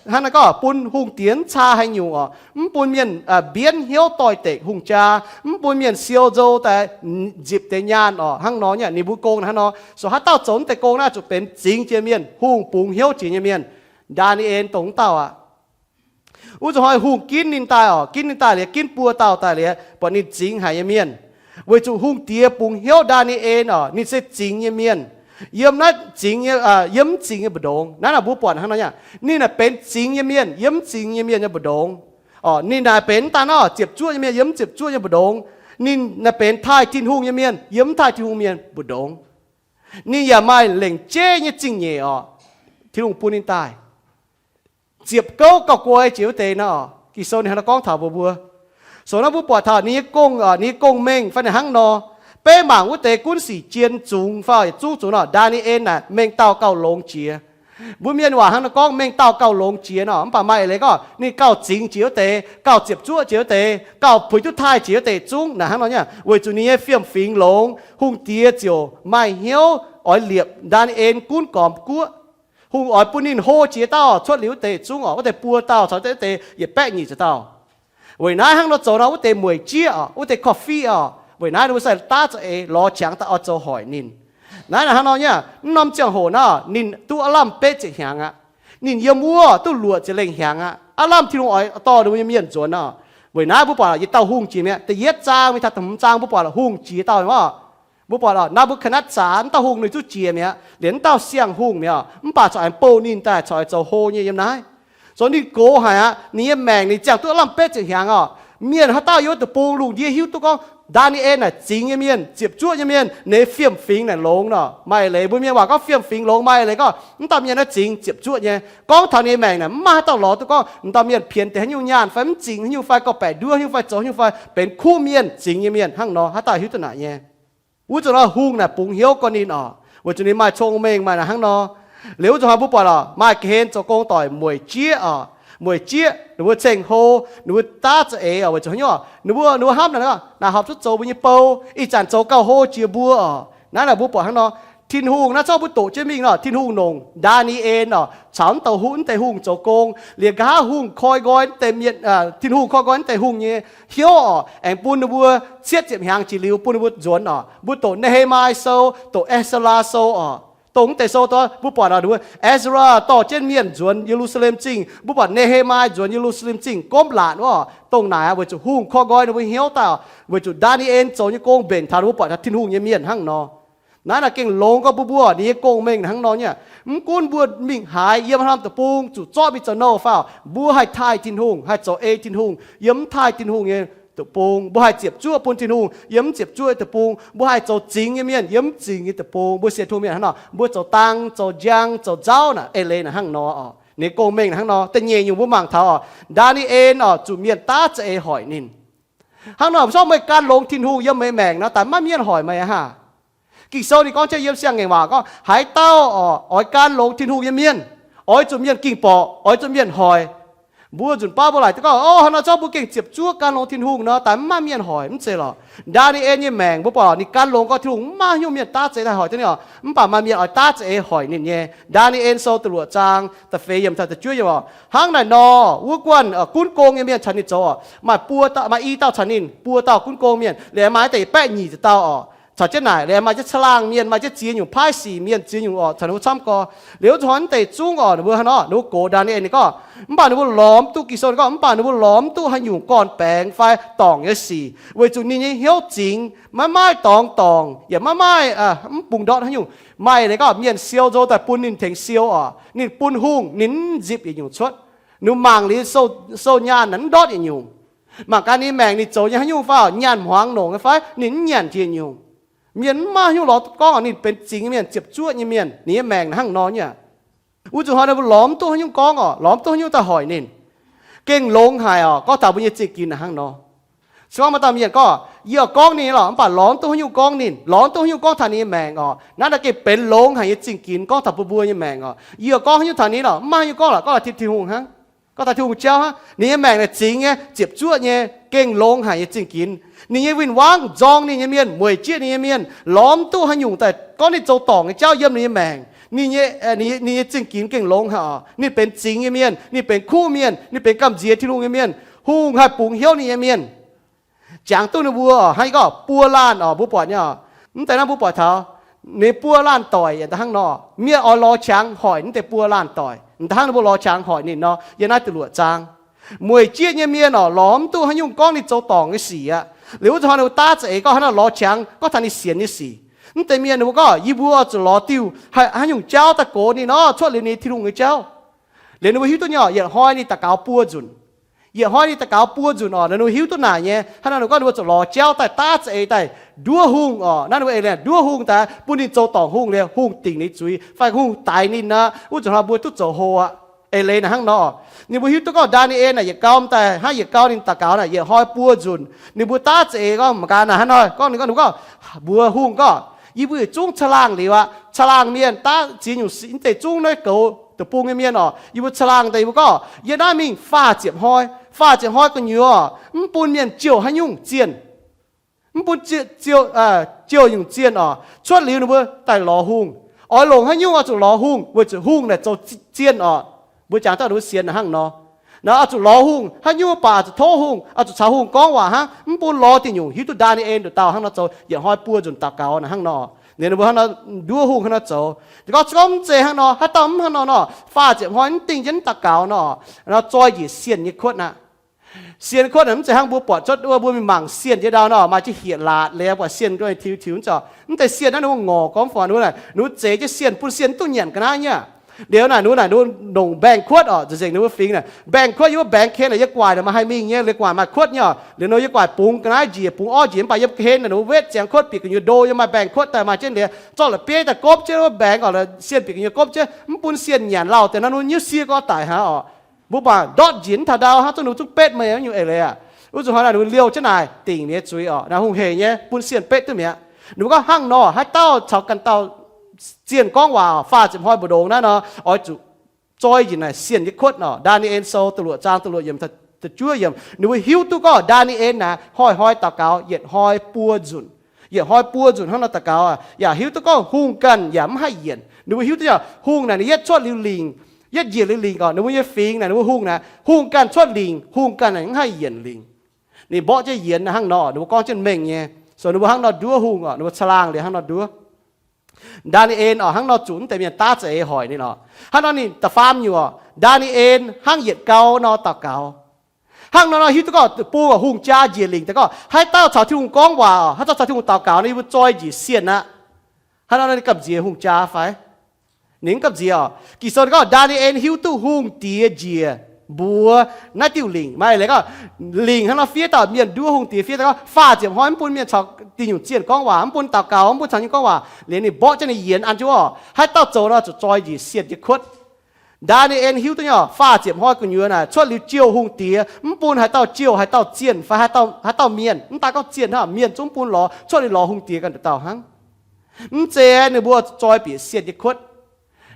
hnangv naaiv gorngv bun hungh diex mv caa haaix nyungc oc, mv bun mienh mbienv hnyouv doix-dekc hungh jaa, mv bun mienh siou nzou daaih nzipc deix nyaanh oc, hnangv nor nyei. Ninh mbuo gong hnangv nor, so haaix dauh zoux mv deix gong naaiv zuqc benx zingx jiex mienh, hungh bungx hnyouv jiex nyei mienh. Ndaa^ni^en dongh wuov dauh aqv. Wuov zuqc hnoi hungh ginv ninh daaih oc, ginv ninh daaih liuz, ginv buo dauh daaih liuz, buatc ninh zingx haic nyei mienh. Weic zuqc hungh diex bungx hnyouv Ndaa^ni^en oc, ninh se zingx nyei mienh. Yiem naaiv zingx nyei, yiem mv zingx nyei mbu'ndongx. Naaiv naaic mbuo buatc hnangv nor nyei, ninh naaic benx zingx nyei mienh yiem mv zingx nyei mienh nyei mbu'ndongx. Ninh naaic benx mv daan naaiv ziepc zuoqv nyei mienh yiem mv ziepc zuoqv nyei mbu'ndongx. Ninh naaic benx taaih Tin-Hungh nyei mienh yiem mv taaih Tin-Hungh mienh mbu'ndongx. Ninh yaac maaih lengc jeiv nyei zingh nyeic oc, Tin-Hungh bun ninh daaih. Ziepc gouv gauh guai jiex wuov deix nor, Ging-Sou ninh hnangv nor gorngv taux mbuo mbuo. So naaiv mbuo buatc taux ninh nyei gong, ninh nyei gong-mengh fai ninh hnangv nor. Beiv mangc wuov deix gunv sic jien zungx fai yietc zungv zungx nor, Ndaa^ni^en naaic mengh dauh gauh longx jiex. Mbuo mienh waac hnangv nor gorngv mengh dauh gauh longx jiex nor, mv baac maaih eix leiz gorngv ninh gauh zingx jiex wuov deix, gauh ziepc zuoqv jiex wuov deix, gauh puix duqv taaih jiex wuov deix zungv naaic hnangv nor nyei. Weic zuqc ninh nyei fiem-fingx longx, hungh diex ziouc maaih hnyouv oix liepc Ndaa^ni^en gunv gormx guoqv. Hungh oix bun ninh hlo jiex dauh cuotv liuz wuov deix zungv oc, wuov deix buo dauh caux wuov deix yietc baeqv nyic ziepc dauh. Weic naaiv hnangv nor zoux nor, wuov deix mueic jieqv oc, wuov deix korv-fiqv oc, weic naaiv ninh mbuo sai daav za'eix lorz qangx daaih oix zoux hoic ninh. Naaiv naaic hnangv nor nyei, mv norm ziangh hoc naaiv ninh duqv aav lamh betv ziepc hnyangx aqv. Ninh yiem wuov duqv luoqc ziepc lengh hnyangx aqv. Aav lamh Tin-Hungh oix dorh ninh mbuo nyei mienh nzuonx oc. Weic naaiv mbuo buatc yietc dauh hungh jiex mi'aqv. Da'yietv zaang mingh taux da'hmz zaang mbuo buatc hungh jiex dauh oc. Mbuo buatc oc, Naa^mbu^katv^netv^saa, mv dauh hungh ninh zungv jiex mi'aqv, liemh mv dauh siang-hungh mi'aqv, mv baac corc aengx bouh ninh daaih corc aengx zoux hlo nyei yiem naaiv. Zoux ninh gox haic aqv, ninh nyei maengc ninh ziangh duqv aav lamh betv ziepc hnyangx oc. Mienh haaix dauh yiem wuov deic-bung lungh ndiev hiuv duqv gorngv Ndaa^ni^en naaic zingx nyei mienh, ziepc zuoqv nyei mienh, ninh nyei fiem-fingx naaic longx nor. Maaih eix leiz mbuo mienh waac gorngv fiem-fingx longx, maaih eix leiz gorngv mv dauh mienh naaiv zingx ziepc zuoqv nyei. Gorngv taux ninh nyei maengc naaic mv maaih haaix dauh lorz duqv gorngv mv dauh mienh pienx deix haaix nyungc nyaanh fai mv zingx haaix nyungc fai gauh baeqc nduov haaix nyungc fai zoux haaix nyungc fai benx kuv mienh zingx nyei mienh hnangv nor, haaix dauh hiuv duqv naaic nyei. Wuov zuqc nor hungh naaic bungx hnyouv gorngv ninh oc, weic zuqc ninh maaih cong-mengh maaih naaic hnangv nor. Liuz wuov zuqc hnoi mbuo buatc oc, maaih ga'hlen zoux gong doic mueic jieqv oc. Mueic jieqv ninh mbuo ceng-hlo, ninh mbuo daav za'eix oc, weic zuqc haaix nyungc oc, ninh mbuo, ninh mbuo hnamv naaic, naaic horpc zuqv zoux mbuo nyei bou, ih zanc zoux gauh hlo jiex mbuo oc. Naaiv naaic mbuo buatc hnangv nor, Tin-Hungh naaiv zorqv mbuo doqc jienv mingh nor, Tin-Hungh longc Ndaa^ni^en oc caux mv douc hungh, mv deix hungh zoux gong, liemh nqa'haav hungh koi nqoi mv deix mienh, Tin-Hungh koi nqoi mv deix hungh nyei hnyouv oc, aengx bun ninh mbuo cietv ziepc hnyangx jiex liuz bun ninh mbuo nzuonx oc. Mbuo doqc Ne^he^mai Sou, doqc E^saa^laa Sou oc. Dongh mv deix sou dongh mbuo buatc oc, ninh mbuo E^saa^laa dorh jienv mienh nzuonx Ye^lu^saa^lem Zingh, mbuo buatc Ne^he^mai nzuonx Ye^lu^saa^lem Zingh gomv laatc wuov oc. Dongh naaic aqv, weic zuqc hungh korv nqoi ninh mbuo hnyouv daaih oc, weic zuqc Ndaa^ni^en zoux nyei gong mbenc taux ninh mbuo buatc taux Tin-Hungh nyei mienh hnangv nor. Naaiv naaic gengh longx gorngv mbuo mbuo ninh nyei gong-mengh hnangv nor nyei. Mv gunv mbuo mingh haaix, yiem haaix norm deic-bung zuqc zorqv mingh zoux nouh fai oc, mbuo haih taaih Tin-Hungh, haih zoux ei Tin-Hungh yiem mv taaih Tin-Hungh nyei deic-bung. Mbuo haih ziepc zuoqv bun Tin-Hungh yiem mv ziepc zuoqv nyei deic-bung. Mbuo haih zoux zingx nyei mienh yiem mv zingx nyei deic-bung. Mbuo sienx Tin-Hungh mienh hnangv nor, mbuo zoux dang, zoux njang, zoux nzauv naaic, eix leiz naaic hnangv nor oc. Ninh nyei gong-mengh hnangv nor. Da'nyeic nyungc mbuo mangc taux oc, Ndaa^ni^en oc, zuqc mienh daav za'eix hoic ninh. Hnangv nor, mv zorqv meih gan longx Tin-Hungh yiem meih maengc nor, daaih maiv mienh hoic meih aqv haah? Ging-Sou ninh gorngv jienv yiem Siang-Ngaengc Waac gorngv, haaix dauh oix gan longx Tin-Hungh nyei mienh, oix zuqc mienh ging-borqc, oix zuqc mienh hoic. Mbuo nzunc baav mbuo laaic duqv gorngv, o, haaix nor zorqv mbuo gengh ziepc zuoqv gan longx Tin-Hungh nor, daaih mv maaih mienh hoic, mv zeiz lorqc. Ndaa^ni^en nyei maengc mbuo buatc, ninh gan longx gorngv Tin-Hungh mv maaih haaix nyungc mienh daav za'eix daaih hoic jienv ninh oc, mv baac maaih mienh oix daav za'eix hoic ninh nyei. Ndaa^ni^en Sou da'luoqc zaang da'feix yiemc taux da'juov yiemc oc. Hnangv naaic nor, wuov guanh gunv gong nyei mienh caux ninh zoux oc, maaih buo, maaih i dauh caux ninh, buo dauh gunv gong mienh, liuz maaih deix baeqv nyic ziepc dauh oc, caux jienv naaic, liuz maaih jienv caangh laangh mienh, maaih jienv ziex nyungc paaiv sic mienh, ziex nyungc oc, caux ninh mbuo camv gorx. Liuz wuov zanc hnoi deix zungv oc, ninh mbuo hnangv nor, ninh mbuo gox Ndaa^ni^en ninh gorngv, mv baac ninh mbuo lorz mv duqv, Ging-Sou ninh gorngv, mv baac ninh mbuo lorz mv duqv haaix nyungc gorn-baengx fai dorngc nyei sic, weic zuqc ninh nyei hnyouv zingx, maiv maaih dorngx dorngc, yaac maiv maaih, mv bungx ndortv haaix nyungc. Maaih leiz gorngv mienh siou nzou daaih bun ninh tengx siou oc, ninh bun hungh, ninh mv nzipc yietc nyungc cuotv. Ninh mangc liuz sou nyaanh naaic mv ndortv yietc nyungc. Mangc gaax ninh maengc ninh zoux nyei haaix nyungc fai, nyaanh hmuangx nongc nyei fai, ninh mv nyanc jiex nyungc. Mienh mv maaih haaix nyungc lorz duqv gorngv oc, ninh benx zingx nyei mienh, ziepc zuoqv nyei mienh, ninh nyei maengc naaic hnangv nor nyei. Wuov nzunc hnoi ninh mbuo lorz mv duqv haaix nyungc gorngv oc, lorz mv duqv haaix nyungc daaih hoic ninh. Gengh longx haic oc, gorngv taux mbuo nyei zingh ginx naaic hnangv nor. Se gorngv maaih dauh mienh gorngv, yie oix gorngv ninh lorqc, mv baac lorz mv duqv haaix nyungc gorngv ninh, lorz mv duqv haaix nyungc gorngv taux ninh nyei maengc oc, naaiv naaiv gengh benx longx haic nyei zingh ginx gorngv taux mbuo mbuo nyei maengc oc. Yie oix gorngv haaix nyungc taux ninh lorqc, mv maaih haaix nyungc gorngv lorqc, gorngv taux Tin-Hungh hnangv, gorngv taux Tin-Hungh jauv hnangv. Ninh nyei maengc naaic zingx nyei, ziepc zuoqv nyei, gengh longx haic nyei zingh ginx. Ninh nyei win-wangv nzorng ninh nyei mienh, mueic jieqv ninh nyei mienh, lorz mv duqv haaix nyungc daaih gorngv ninh zoux dorngc nyei jauv yiem ninh nyei maengc. Ninh nyei, ninh nyei zingh ginx gengh longx haic oc. Ninh benx zingx nyei mienh, ninh benx kuv mienh, ninh benx gamh nziex Tin-Hungh nyei mienh. Hungh haih bungx hnyouv ninh nyei mienh. Jangx duqv ninh mbuo oc, hnangv gorngv buo laanh oc, mbuo buatc nyei oc. Mv deix naaiv mbuo buatc taux ninh buo laanh doic yaac hnangv nor, mienh oix lorz qangx hoic mv deix buo laanh doic. Hnangv ninh mbuo lorz qangx hoic ninh nor, yiem naaiv da'luoqc zaang. Mueic jieqv nyei mienh oc, lorz mv duqv haaix nyungc gorngv ninh zoux dorngc nyei sic aqv. Liuz wuov zanc hnoi ninh mbuo daav za'eix gorngv hnangv nor lorz qangx gorngv taux ninh sienx nyei sic. Mv deix mienh ninh mbuo gorngv, yie mbuo oix zuqc lorz diuh haaix nyungc jauv daaih gox ninh nor, cuotv liuz ninh Tin-Hungh nyei jauv. Liuz ninh mbuo hiuv duqv nyei oc, yietc hnoi ninh daux gaux buo nzunc. Yietc hnoi ninh daux gaux buo nzunc oc, ninh mbuo hiuv duqv naaic nyei. Hnangv naaiv ninh gorngv ninh mbuo zuqc lorz jauv daaih daav za'eix daaih nduov hungh oc. Naaiv ninh mbuo eix leiz nduov hungh daaih bun ninh zoux dorngc hungh liuz hungh dingc ninh zuiz fai hungh daix ninh aqv. Wuov zanc hnoi mbuo duqv zoux hlo aqv. Eix leiz naaic hnangv nor, ninh mbuo hiuv duqv gorngv Ndaa^ni^en naaic yietc gau daaih hnangv yietc gau ninh daux gaux naaic yietc hnoi buo nzunc. Ninh mbuo daav za'eix gorngv mangc gaax naaic hnangv nor gorngv, ninh gorngv, ninh gorngv, mbuox hungh gorngv, yie mbuo yietc zungv caangh laangh liuz aqv. Caangh laangh mienh daav ziex nyungc sic, mv deix zungv naaiv goux deic-bung nyei mienh oc, yie mbuo caangh laangh deix yie mbuo gorngv yie naaiv mingh faah ziepc hnoi, faah ziepc hnoi gu'nyuoz mv bun mienh jouh haaix nyungc zienh. Mv bun jouh nyungc zienh oc. Cuotv liuz ninh mbuo daaih lorz hungh. Oix longc haaix nyungc oix zuqc lorz hungh weic zuqc hungh naaic zoux zienh oc. Mbuo jangx dauh ninh mbuo sienx naaic hnangv nor. Naaiv oix zuqc lorz hungh, haaix nyungc baac oix zuqc tov hungh, oix zuqc caux hungh gorngv waac hnangv. Mv bun lorz diuc nyungc. Hiuv duqv Ndaa^ni^en nduqc dauh hnangv nor zoux, yietc hnoi buo nzunc daux gaux naaic hnangv nor. Ninh mbuo hnangv nor nduov hungh hnangv nor zoux. Gorngv, gorngv mv zeiz hnangv nor, haaix dauh mv hnangv nor nor, faah ziepc hnoi mv dingh jienv mv daux gaux nor, nor zoi njiec sienh nyei kuotv aqv. Sienh kuotv naaic mv zeiz hnangv mbuo buatc cuotv wuov mbuo mingh mangc sienh nyei ndau nor, maaih jienv hieh laatc liuz buatc sienh nqoi tiux tiux nor. Mv zeiz sienh naaiv ninh mbuo ngorc gormx fai ninh mbuo naaic, ninh mbuo zeix jienv sienh bun sienh duqv nyanc ga'naaiv nyei. Liuz naaic ninh mbuo naaic ninh mbuo longc mbaengx-kuotv oc, nzengc ninh mbuo fingx naaic mbaengx-kuotv yiem wuov mbaengx-ken naaic yie guaic naaic maaih haih mingh nyei, liuz guaic maaih kuotv nyei oc. Liuz nor yie guaic bungx ga'naaiv njiec, bungx orv njiec mv baac yiem ga'hlen naaic ninh mbuo wetv ziangx kuotv bieqc gu'nyuoz ndo, yiem maaih mbaengx-kuotv daaih maaih jienv liuz zorqv la'bieiv daaih gopv jienv wuov mbaengx oc, sienh bieqc gu'nyuoz gopv jienv, mv bun sienh nyanc lauh deix nor, ninh mbuo nyiuv sie gorx daic hnangv oc. Mbuo baac ndortv njiec mv taux ndau hnangv, zungv ninh mbuo zungv betv meih nyungc eix leiz aqv. Wuov zanc hnoi naaic ninh mbuo liouh jienv naaic dingc ninh nyei zuiz oc, naaic hungh heic nyei bun sienh betv duqv mi'aqv. Ninh mbuo gorngv hnangv nor, haaix dauh caux ganh dauh zienh gorngv waac faah ziepc hnoi mbu'ndongx naaiv nor, oix zuqc zoi njiec naaic sienh nyei kuotv oc. Ndaa^ni^en Sou da'luoqc zaang da'luoqc yiemc, da'juov yiemc, ninh mbuo hiuv duqv gorngv Ndaa^ni^en naaic hnoi-hnoi daux gaux yietc hnoi buo nzunc. Yietc hnoi buo nzunc hnangv nor daux gaux, yaac hiuv duqv gorngv hungh ganh yaac mv haih yienc. Ninh mbuo hiuv duqv yaac hungh naaic ninh yietv cuotv liuz lingc, yietv njiec liuz lingc oc, ninh mbuo nyei fingx naaic ninh mbuo hungh naaic, hungh ganh cuotv lingc, hungh ganh naaic mv haih yienc lingc. Ninh mborqv jienv yienx hnangv nor, ninh mbuo gorngv jienv mengh nyei. So ninh mbuo hnangv nor nduov hungh oc, ninh mbuo caangh laangh liuz hnangv nor nduov. Ndaa^ni^en oc, hnangv nor zuqc mv deix mienh daav za'eix hoic ninh oc. Hnangv nor ninh da'faam nyungc oc, Ndaa^ni^en hnangv yietc gau nor daux gaux. Hnangv nor nor hiuv duqv gorngv deic-bung oc, hungh jaa njiec lingc daaih gorngv, haaix dauh caux Tin-Hungh gorngv waac oc, haaix dauh caux Tin-Hungh daux gaux nor, yie mbuo zoi njiec sienh aqv. Hnangv nor ninh gamh nziex hungh jaa fai? Ninh mv gamh nziex oc. Ging-Sou gorngv Ndaa^ni^en hiuv duqv hungh diex njiec mbuox naaiv diuh lingc. Maaih leiz gorngv lingc hnangv nor fiev dauh mienh nduov hungh diex fiev daaih gorngv faah ziepc hnoi mv bun mienh caux diuh nyungc zienh gorngv waac, mv bun daux gaux, mv bun caux nyungc gorngv waac. Liuz ninh mborqv jienv ninh yienx an jienv oc, haaix dauh zoux nor zuqc zoi njiec sienh nyei kuotv. Ndaa^ni^en hiuv duqv nyei oc, faah ziepc hnoi gu'nyuoz naaic cuotv liuz jouh hungh diex, mv bun haaix dauh jouh haaix dauh zienh fai haaix dauh mienh. Mv daaih gorngv zienh hnangv, mienh zungv mv bun lorz, cuotv liuz lorz hungh diex ganh dauh dauh hnangv. Mv zeiz ninh mbuo zuqc zoi bieqc sienh nyei kuotv.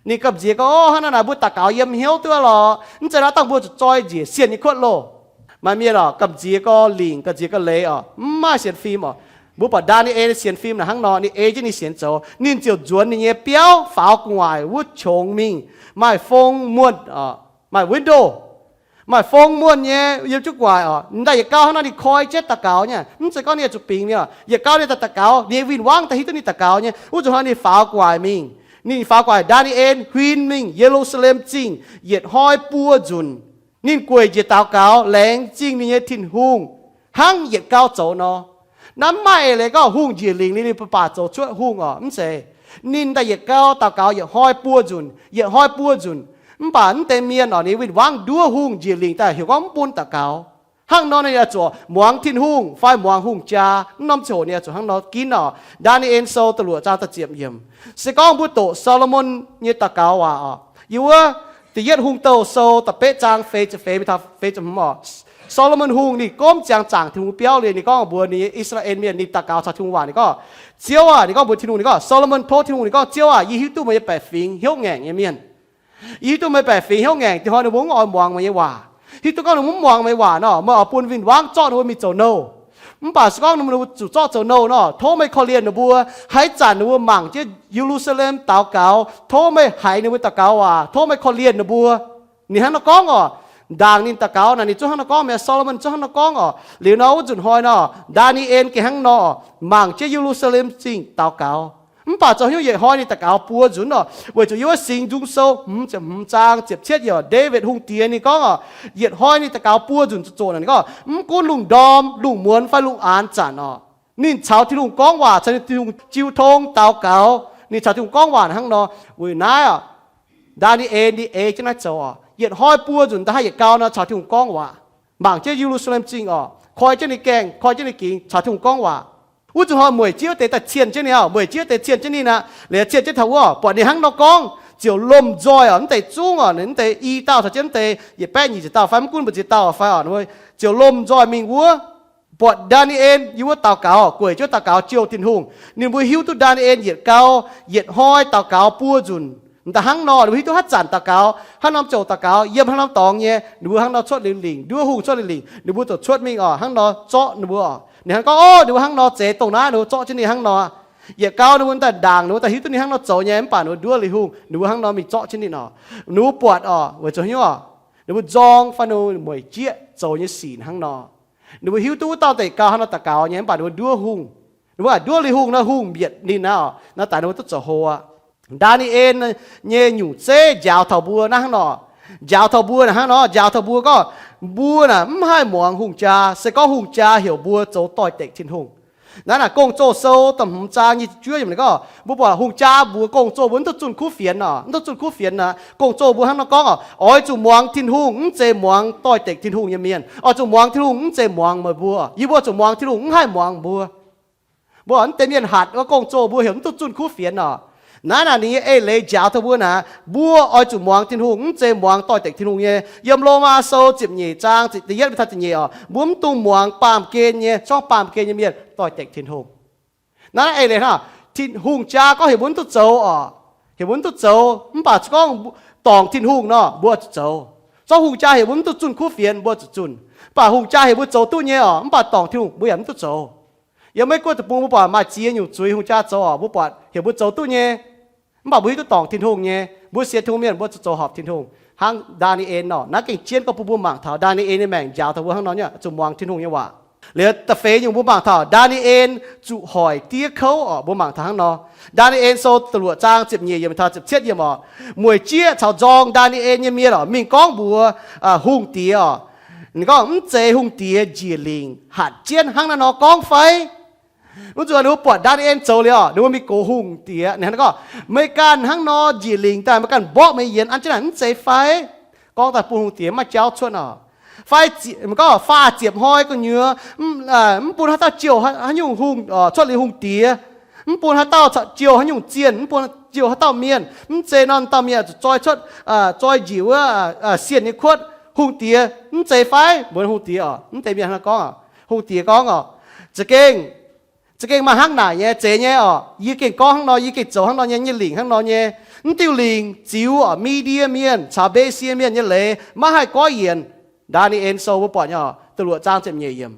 Ninh gamh nziex gorngv, Ov, hnangv naaic naaic mbuo daux gaux yiem hnyouv duqv lorqc. Mv zeiz naaiv dangh mbuo zuqc zoi njiec sienh nyei kuotv loh. Maaih mienh oc, gamh nziex gorx lingc, gamh nziex gorx leiz oc, mv maaih sienx fim oc. Mbuo buatc Ndaa^ni^en nyei sienx fim naaic hnangv nor, ninh ei jienv ninh sienx zoux, ninh ziouc nzuonx ninh nyei biauv faaux gu'nguaaic wuov qongx mingh, maaih fong muonh, maaih window, maaih fong muonh nyei yiem jienv gu'nguaaic oc. Daaih yietc gau hnangv nor ninh koi jienv daux gaux nyei. Mv zeiz gorngv ninh zuqc bingx mingh oc. Yietc gau ninh daaih daux gaux, ninh nyei win-wangv daaih hiuv duqv ninh daux gaux nyei. Wuov nzunc hnoi ninh faaux gu'nguaaic mingh. Ninh faaux gu'nguaaic, Ndaa^ni^en huin mingh Ye^lu^saa^lem Zingh yietc hnoi buo nzunc. Ninh gueic njiec daux gaux, laengz zingh ninh nyei Tin-Hungh hnangv yietc gau zoux nor. Naaiv mv maaih eix leiz gorngv hungh njiec lingc liuz ninh baac zoux cuotv hungh oc, mv zeiz. Ninh daaih yietc gau daux gaux yietc hnoi buo nzunc, yietc hnoi buo nzunc. Mv baac mv deix mienh oc, ninh win-wangv nduov hungh njiec lingc daaih heuc gorngv mv bun daux gaux. Hnangv nor ninh oix zuqc muangx Tin-Hungh fai muangx hungh jaa. Mv norm ziangh hoc ninh oix zuqc hnangv nor ginv oc. Ndaa^ni^en Sou da'luoqc zaang da'ziepc yiemc. Se gorngv mbuo doqc Saa^lo^morn nyei daux gaux waac oc, yiem wuov Da'yietv Hungh Douh Sou da'betv zaang feix ziepc feix mingh taux feix ziepc hmz oc. Saa^lo^morn Hungh ninh gomv ziangx zaangc Tin-Hungh biauv liuz ninh gorngv mbuox ninh nyei I^saa^laa^en Mienh, ninh daux gaux caux Tin-Hungh waac, ninh gorngv, Ziouv aah, ninh gorngv mbuox Tin-Hungh, ninh gorngv, Saa^lo^morn tov Tin-Hungh, ninh gorngv, Ziouv aah, yie hiuv duqv meih nyei baeqc fingx hnyouv ngaengc nyei mienh. Yie hiuv duqv meih baeqc fingx hnyouv ngaengc, dinh hnoi ninh mbuo mv oix muangx meih nyei waac. Hiuv duqv gorngv ninh mbuo mv muangx meih nyei waac nor, meih oix bun win-wangv zorqv ninh mbuo mingh zoux nouh. Mv baac se gorngv ninh mbuo zuqc zorqv zoux nouh nor, tov meih korv-lienh ninh mbuo. Haaix zanc ninh mbuo mangc jienv Ye^lu^saa^lem daux gaux, tov meih haiz ninh mbuo daux gaux waac, tov meih korv-lienh ninh mbuo. Ninh hnangv nor gorngv oc. Ndaangc ninh daux gaux naaic ninh zungv hnangv nor gorngv mi'aqv. Saa^lo^morn zungv hnangv nor gorngv oc. Liuz nor wuov nzunc hnoi nor, Ndaa^ni^en gengh hnangv nor mangc jienv Ye^lu^saa^lem Zingh daux gaux. Mv baac zoux haaix nyungc yietc hnoi ninh daux gaux buo nzunc oc, weic zuqc yiem wuov Singx Nzung Sou hmz ziepc hmz zaang ziepc cietv yiemc, Ndaawitv Hungh Diex ninh gorngv oc, yietc hnoi ninh daux gaux buo nzunc zoqc naaic, ninh gorngv mv gunv lungh ndorm, lungh muonz fai lungh aanx zanc oc, ninh caux Tin-Hungh gorngv waac, caux ninh Tin-Hungh jiu tong daux gaux, ninh caux Tin-Hungh gorngv waac hnangv nor. Weic naaiv oc, Ndaa^ni^en ninh ei jienv naaiv zoux oc, yietc hnoi buo nzunc da'haih yietc gau nor caux Tin-Hungh gorngv waac, mangc jienv Ye^lu^saa^lem Zingh oc, koi jienv ninh gaengh, koi jienv ninh gingx, caux Tin-Hungh gorngv waac. Wuov zuqc hnoi mueic jieqv deix daaih cien jienv ninh oc, mueic jieqv deix cien jienv ninh aqv. Liuz cien jienv taux wuov, buatc ninh hnangv nor gorngv, ziouc lomh nzoih oc, mv deix zungv oc, mv deix i dauh caux jienv mv deix yietc baeqv nyic ziepc dauh fai mv gunv mbu'ziex dauh fai oc, ziouc lomh nzoih mingh wuov, buatc Ndaa^ni^en yiem wuov daux gaux, gueic jienv daux gaux jouh Tin-Hungh. Ninh mbuo hiuv duqv Ndaa^ni^en yietc gau, yietc hnoi daux gaux buo nzunc. Da'hnangv nor, ninh mbuo hiuv duqv haaix zanc daux gaux, haaix norm ziouc daux gaux, yiem haaix norm dorngx nyei, ninh mbuo hnangv nor cuotv liuz lingc, nduov hungh cuotv liuz lingc, ninh mbuo ziouc cuotv mingh oc, hnangv nor zorqv ninh mbuo oc. Ninh hnangv gorngv, Ov, ninh mbuo hnangv nor zeix dongh naaiv, ninh mbuo zorqv jienv ninh hnangv nor. Yietc gau ninh mbuo daaih ndaangc, ninh mbuo daaih hiuv duqv ninh hnangv nor zoux nyei, mv baac ninh mbuo nduov liuz hungh, ninh mbuo hnangv nor mingh zorqv jienv ninh oc. Ninh mbuo buatc oc, weic zuqc hnyouv oc, ninh mbuo nzorng fai ninh mbuo mueic jieqv zoux nyei sic hnangv nor. Ninh mbuo hiuv duqv wuov dauh deix gau hnangv nor daux gaux nyei, mv baac ninh mbuo nduov hungh. Ninh mbuo aqc nduov liuz hungh nor, hungh mbietc ninh aqv oc, naaiv daaih ninh mbuo duqv zoux hlo aqv. Ndaa^ni^en nyei nyungc zeiv njaaux taux mbuo naaiv hnangv nor. Njaaux taux mbuo naaiv hnangv nor, njaaux taux mbuo gorngv, mbuo naaic mv haih muangx hungh jaa, se gorngv hungh jaa heuc mbuo zoux doix-dekc Tin-Hungh. Naaiv naaic Gong-Zoh Sou da'hmz zaang nyic ziepc juov yiemc ninh gorngv, mbuo buatc hungh jaa mbuox gong-zoh mbuo mv duqv zunh kuv fienx oc, mv duqv zunh kuv fienx aqv. Gong-zoh mbuo hnangv nor gorngv oc, oix zuqc muangx Tin-Hungh, mv zeiz muangx doix-dekc Tin-Hungh nyei mienh. Oix zuqc muangx Tin-Hungh, mv zeiz muangx meih mbuo. Yie mbuo zuqc muangx Tin-Hungh, mv haih muangx mbuo. Mbuo mv deix mienh hatc wuov gong-zoh mbuo heuc mv duqv zunh kuv fienx oc. Naaiv naaic ninh nyei eix leiz njaaux taux mbuo naaic, mbuo oix zuqc muangx Tin-Hungh, mv zeiz muangx doix-dekc Tin-Hungh nyei. Yiem Lomaa Sou ziepc nyeic zaang da'yietv mingh taux da'nyeic oc, mbuo mv dungx muangx baamh gen nyei, zorqv baamh gen nyei mienh doix-dekc Tin-Hungh. Naaiv eix leiz hnangv, Tin-Hungh jaa gorngv heuc mbuo mv duqv zoux oc, heuc mbuo mv duqv zoux, mv baac gorngv dorngc Tin-Hungh nor, mbuo zuqc zoux. Zorqv hungh jaa heuc mbuo mv duqv zunh kuv fienx, mbuo zuqc zunh. Mv baac hungh jaa heuc mbuo zoux duqv nyei oc, mv baac dorngc Tin-Hungh mbuo yaac mv duqv zoux. Yiem Meiv Guoqv deic-bung mbuo buatc maaih ziex nyungc zuiz hungh jaa zoux oc, mbuo buatc heuc mbuo zoux duqv nyei, mv baac mbuo hiuv duqv dorngc Tin-Hungh nyei. Mbuo sienx Tin-Hungh mienh mbuo zuqc zoux horpc Tin-Hungh. Hnangv Ndaa^ni^en nor, naaiv gengh jienv gorngv bun mbuo mangc taux Ndaa^ni^en nyei maengc njaaux taux mbuo hnangv nor nyei, zuqc muangx Tin-Hungh nyei waac. Liuz da'feix nyungc mbuo mangc taux Ndaa^ni^en zuqc hoic diev kouv oc, mbuo mangc taux hnangv nor. Ndaa^ni^en Sou da'luoqc zaang ziepc nyeic yiemc taux ziepc cietv yiemc oc, mueic jieqv caux nzorng Ndaa^ni^en nyei mienh oc mingh gorngv mbuox hungh diex oc. Ninh gorngv, Mv zeiz hungh diex njiec lingc hatc jienv hnangv naaiv nor gorngv fai? Wuov nzunc ninh mbuo buatc Ndaa^ni^en zoux liuz oc, ninh mbuo mingh gox hungh diex, ninh hnangv gorngv, Meih ganh hnangv nor njiec lingc daaih, meih ganh mborqv meih yienx an jienv naaic mv zeiz fai? Gorngv daaih bun hungh diex maiv jauv cuotv oc. Fai, gorngv faah ziepc hnoi gu'nyuoz, mv bun haaix dauh jouh haaix nyungc hungh cuotv liuz hungh diex, mv bun haaix dauh jouh haaix nyungc zienh, mv bun jouh haaix dauh mienh, mv zeiz nor dauh mienh zuqc zoi cuotv, zoi njiec wuov sienh nyei kuotv. Hungh diex mv zeiz fai? Mbuox hungh diex oc, mv deix mienh hnangv gorngv, hungh diex gorngv oc, Za'gengh Za'gengh maaih hnangv naaic nyei, zeiz nyei oc. Yie gengh gorngv hnangv nor, yie gengh zoux hnangv nor nyei, nyei lingc hnangv nor nyei. Mv diuh lingc ziux oc, Media mienh caux Mbeqc sie mienh nyei leiz maiv haih goiv yienc Ndaa^ni^en Sou mbuo buatc nyei oc, da'luoqc zaang ziepc nyeic yiemc.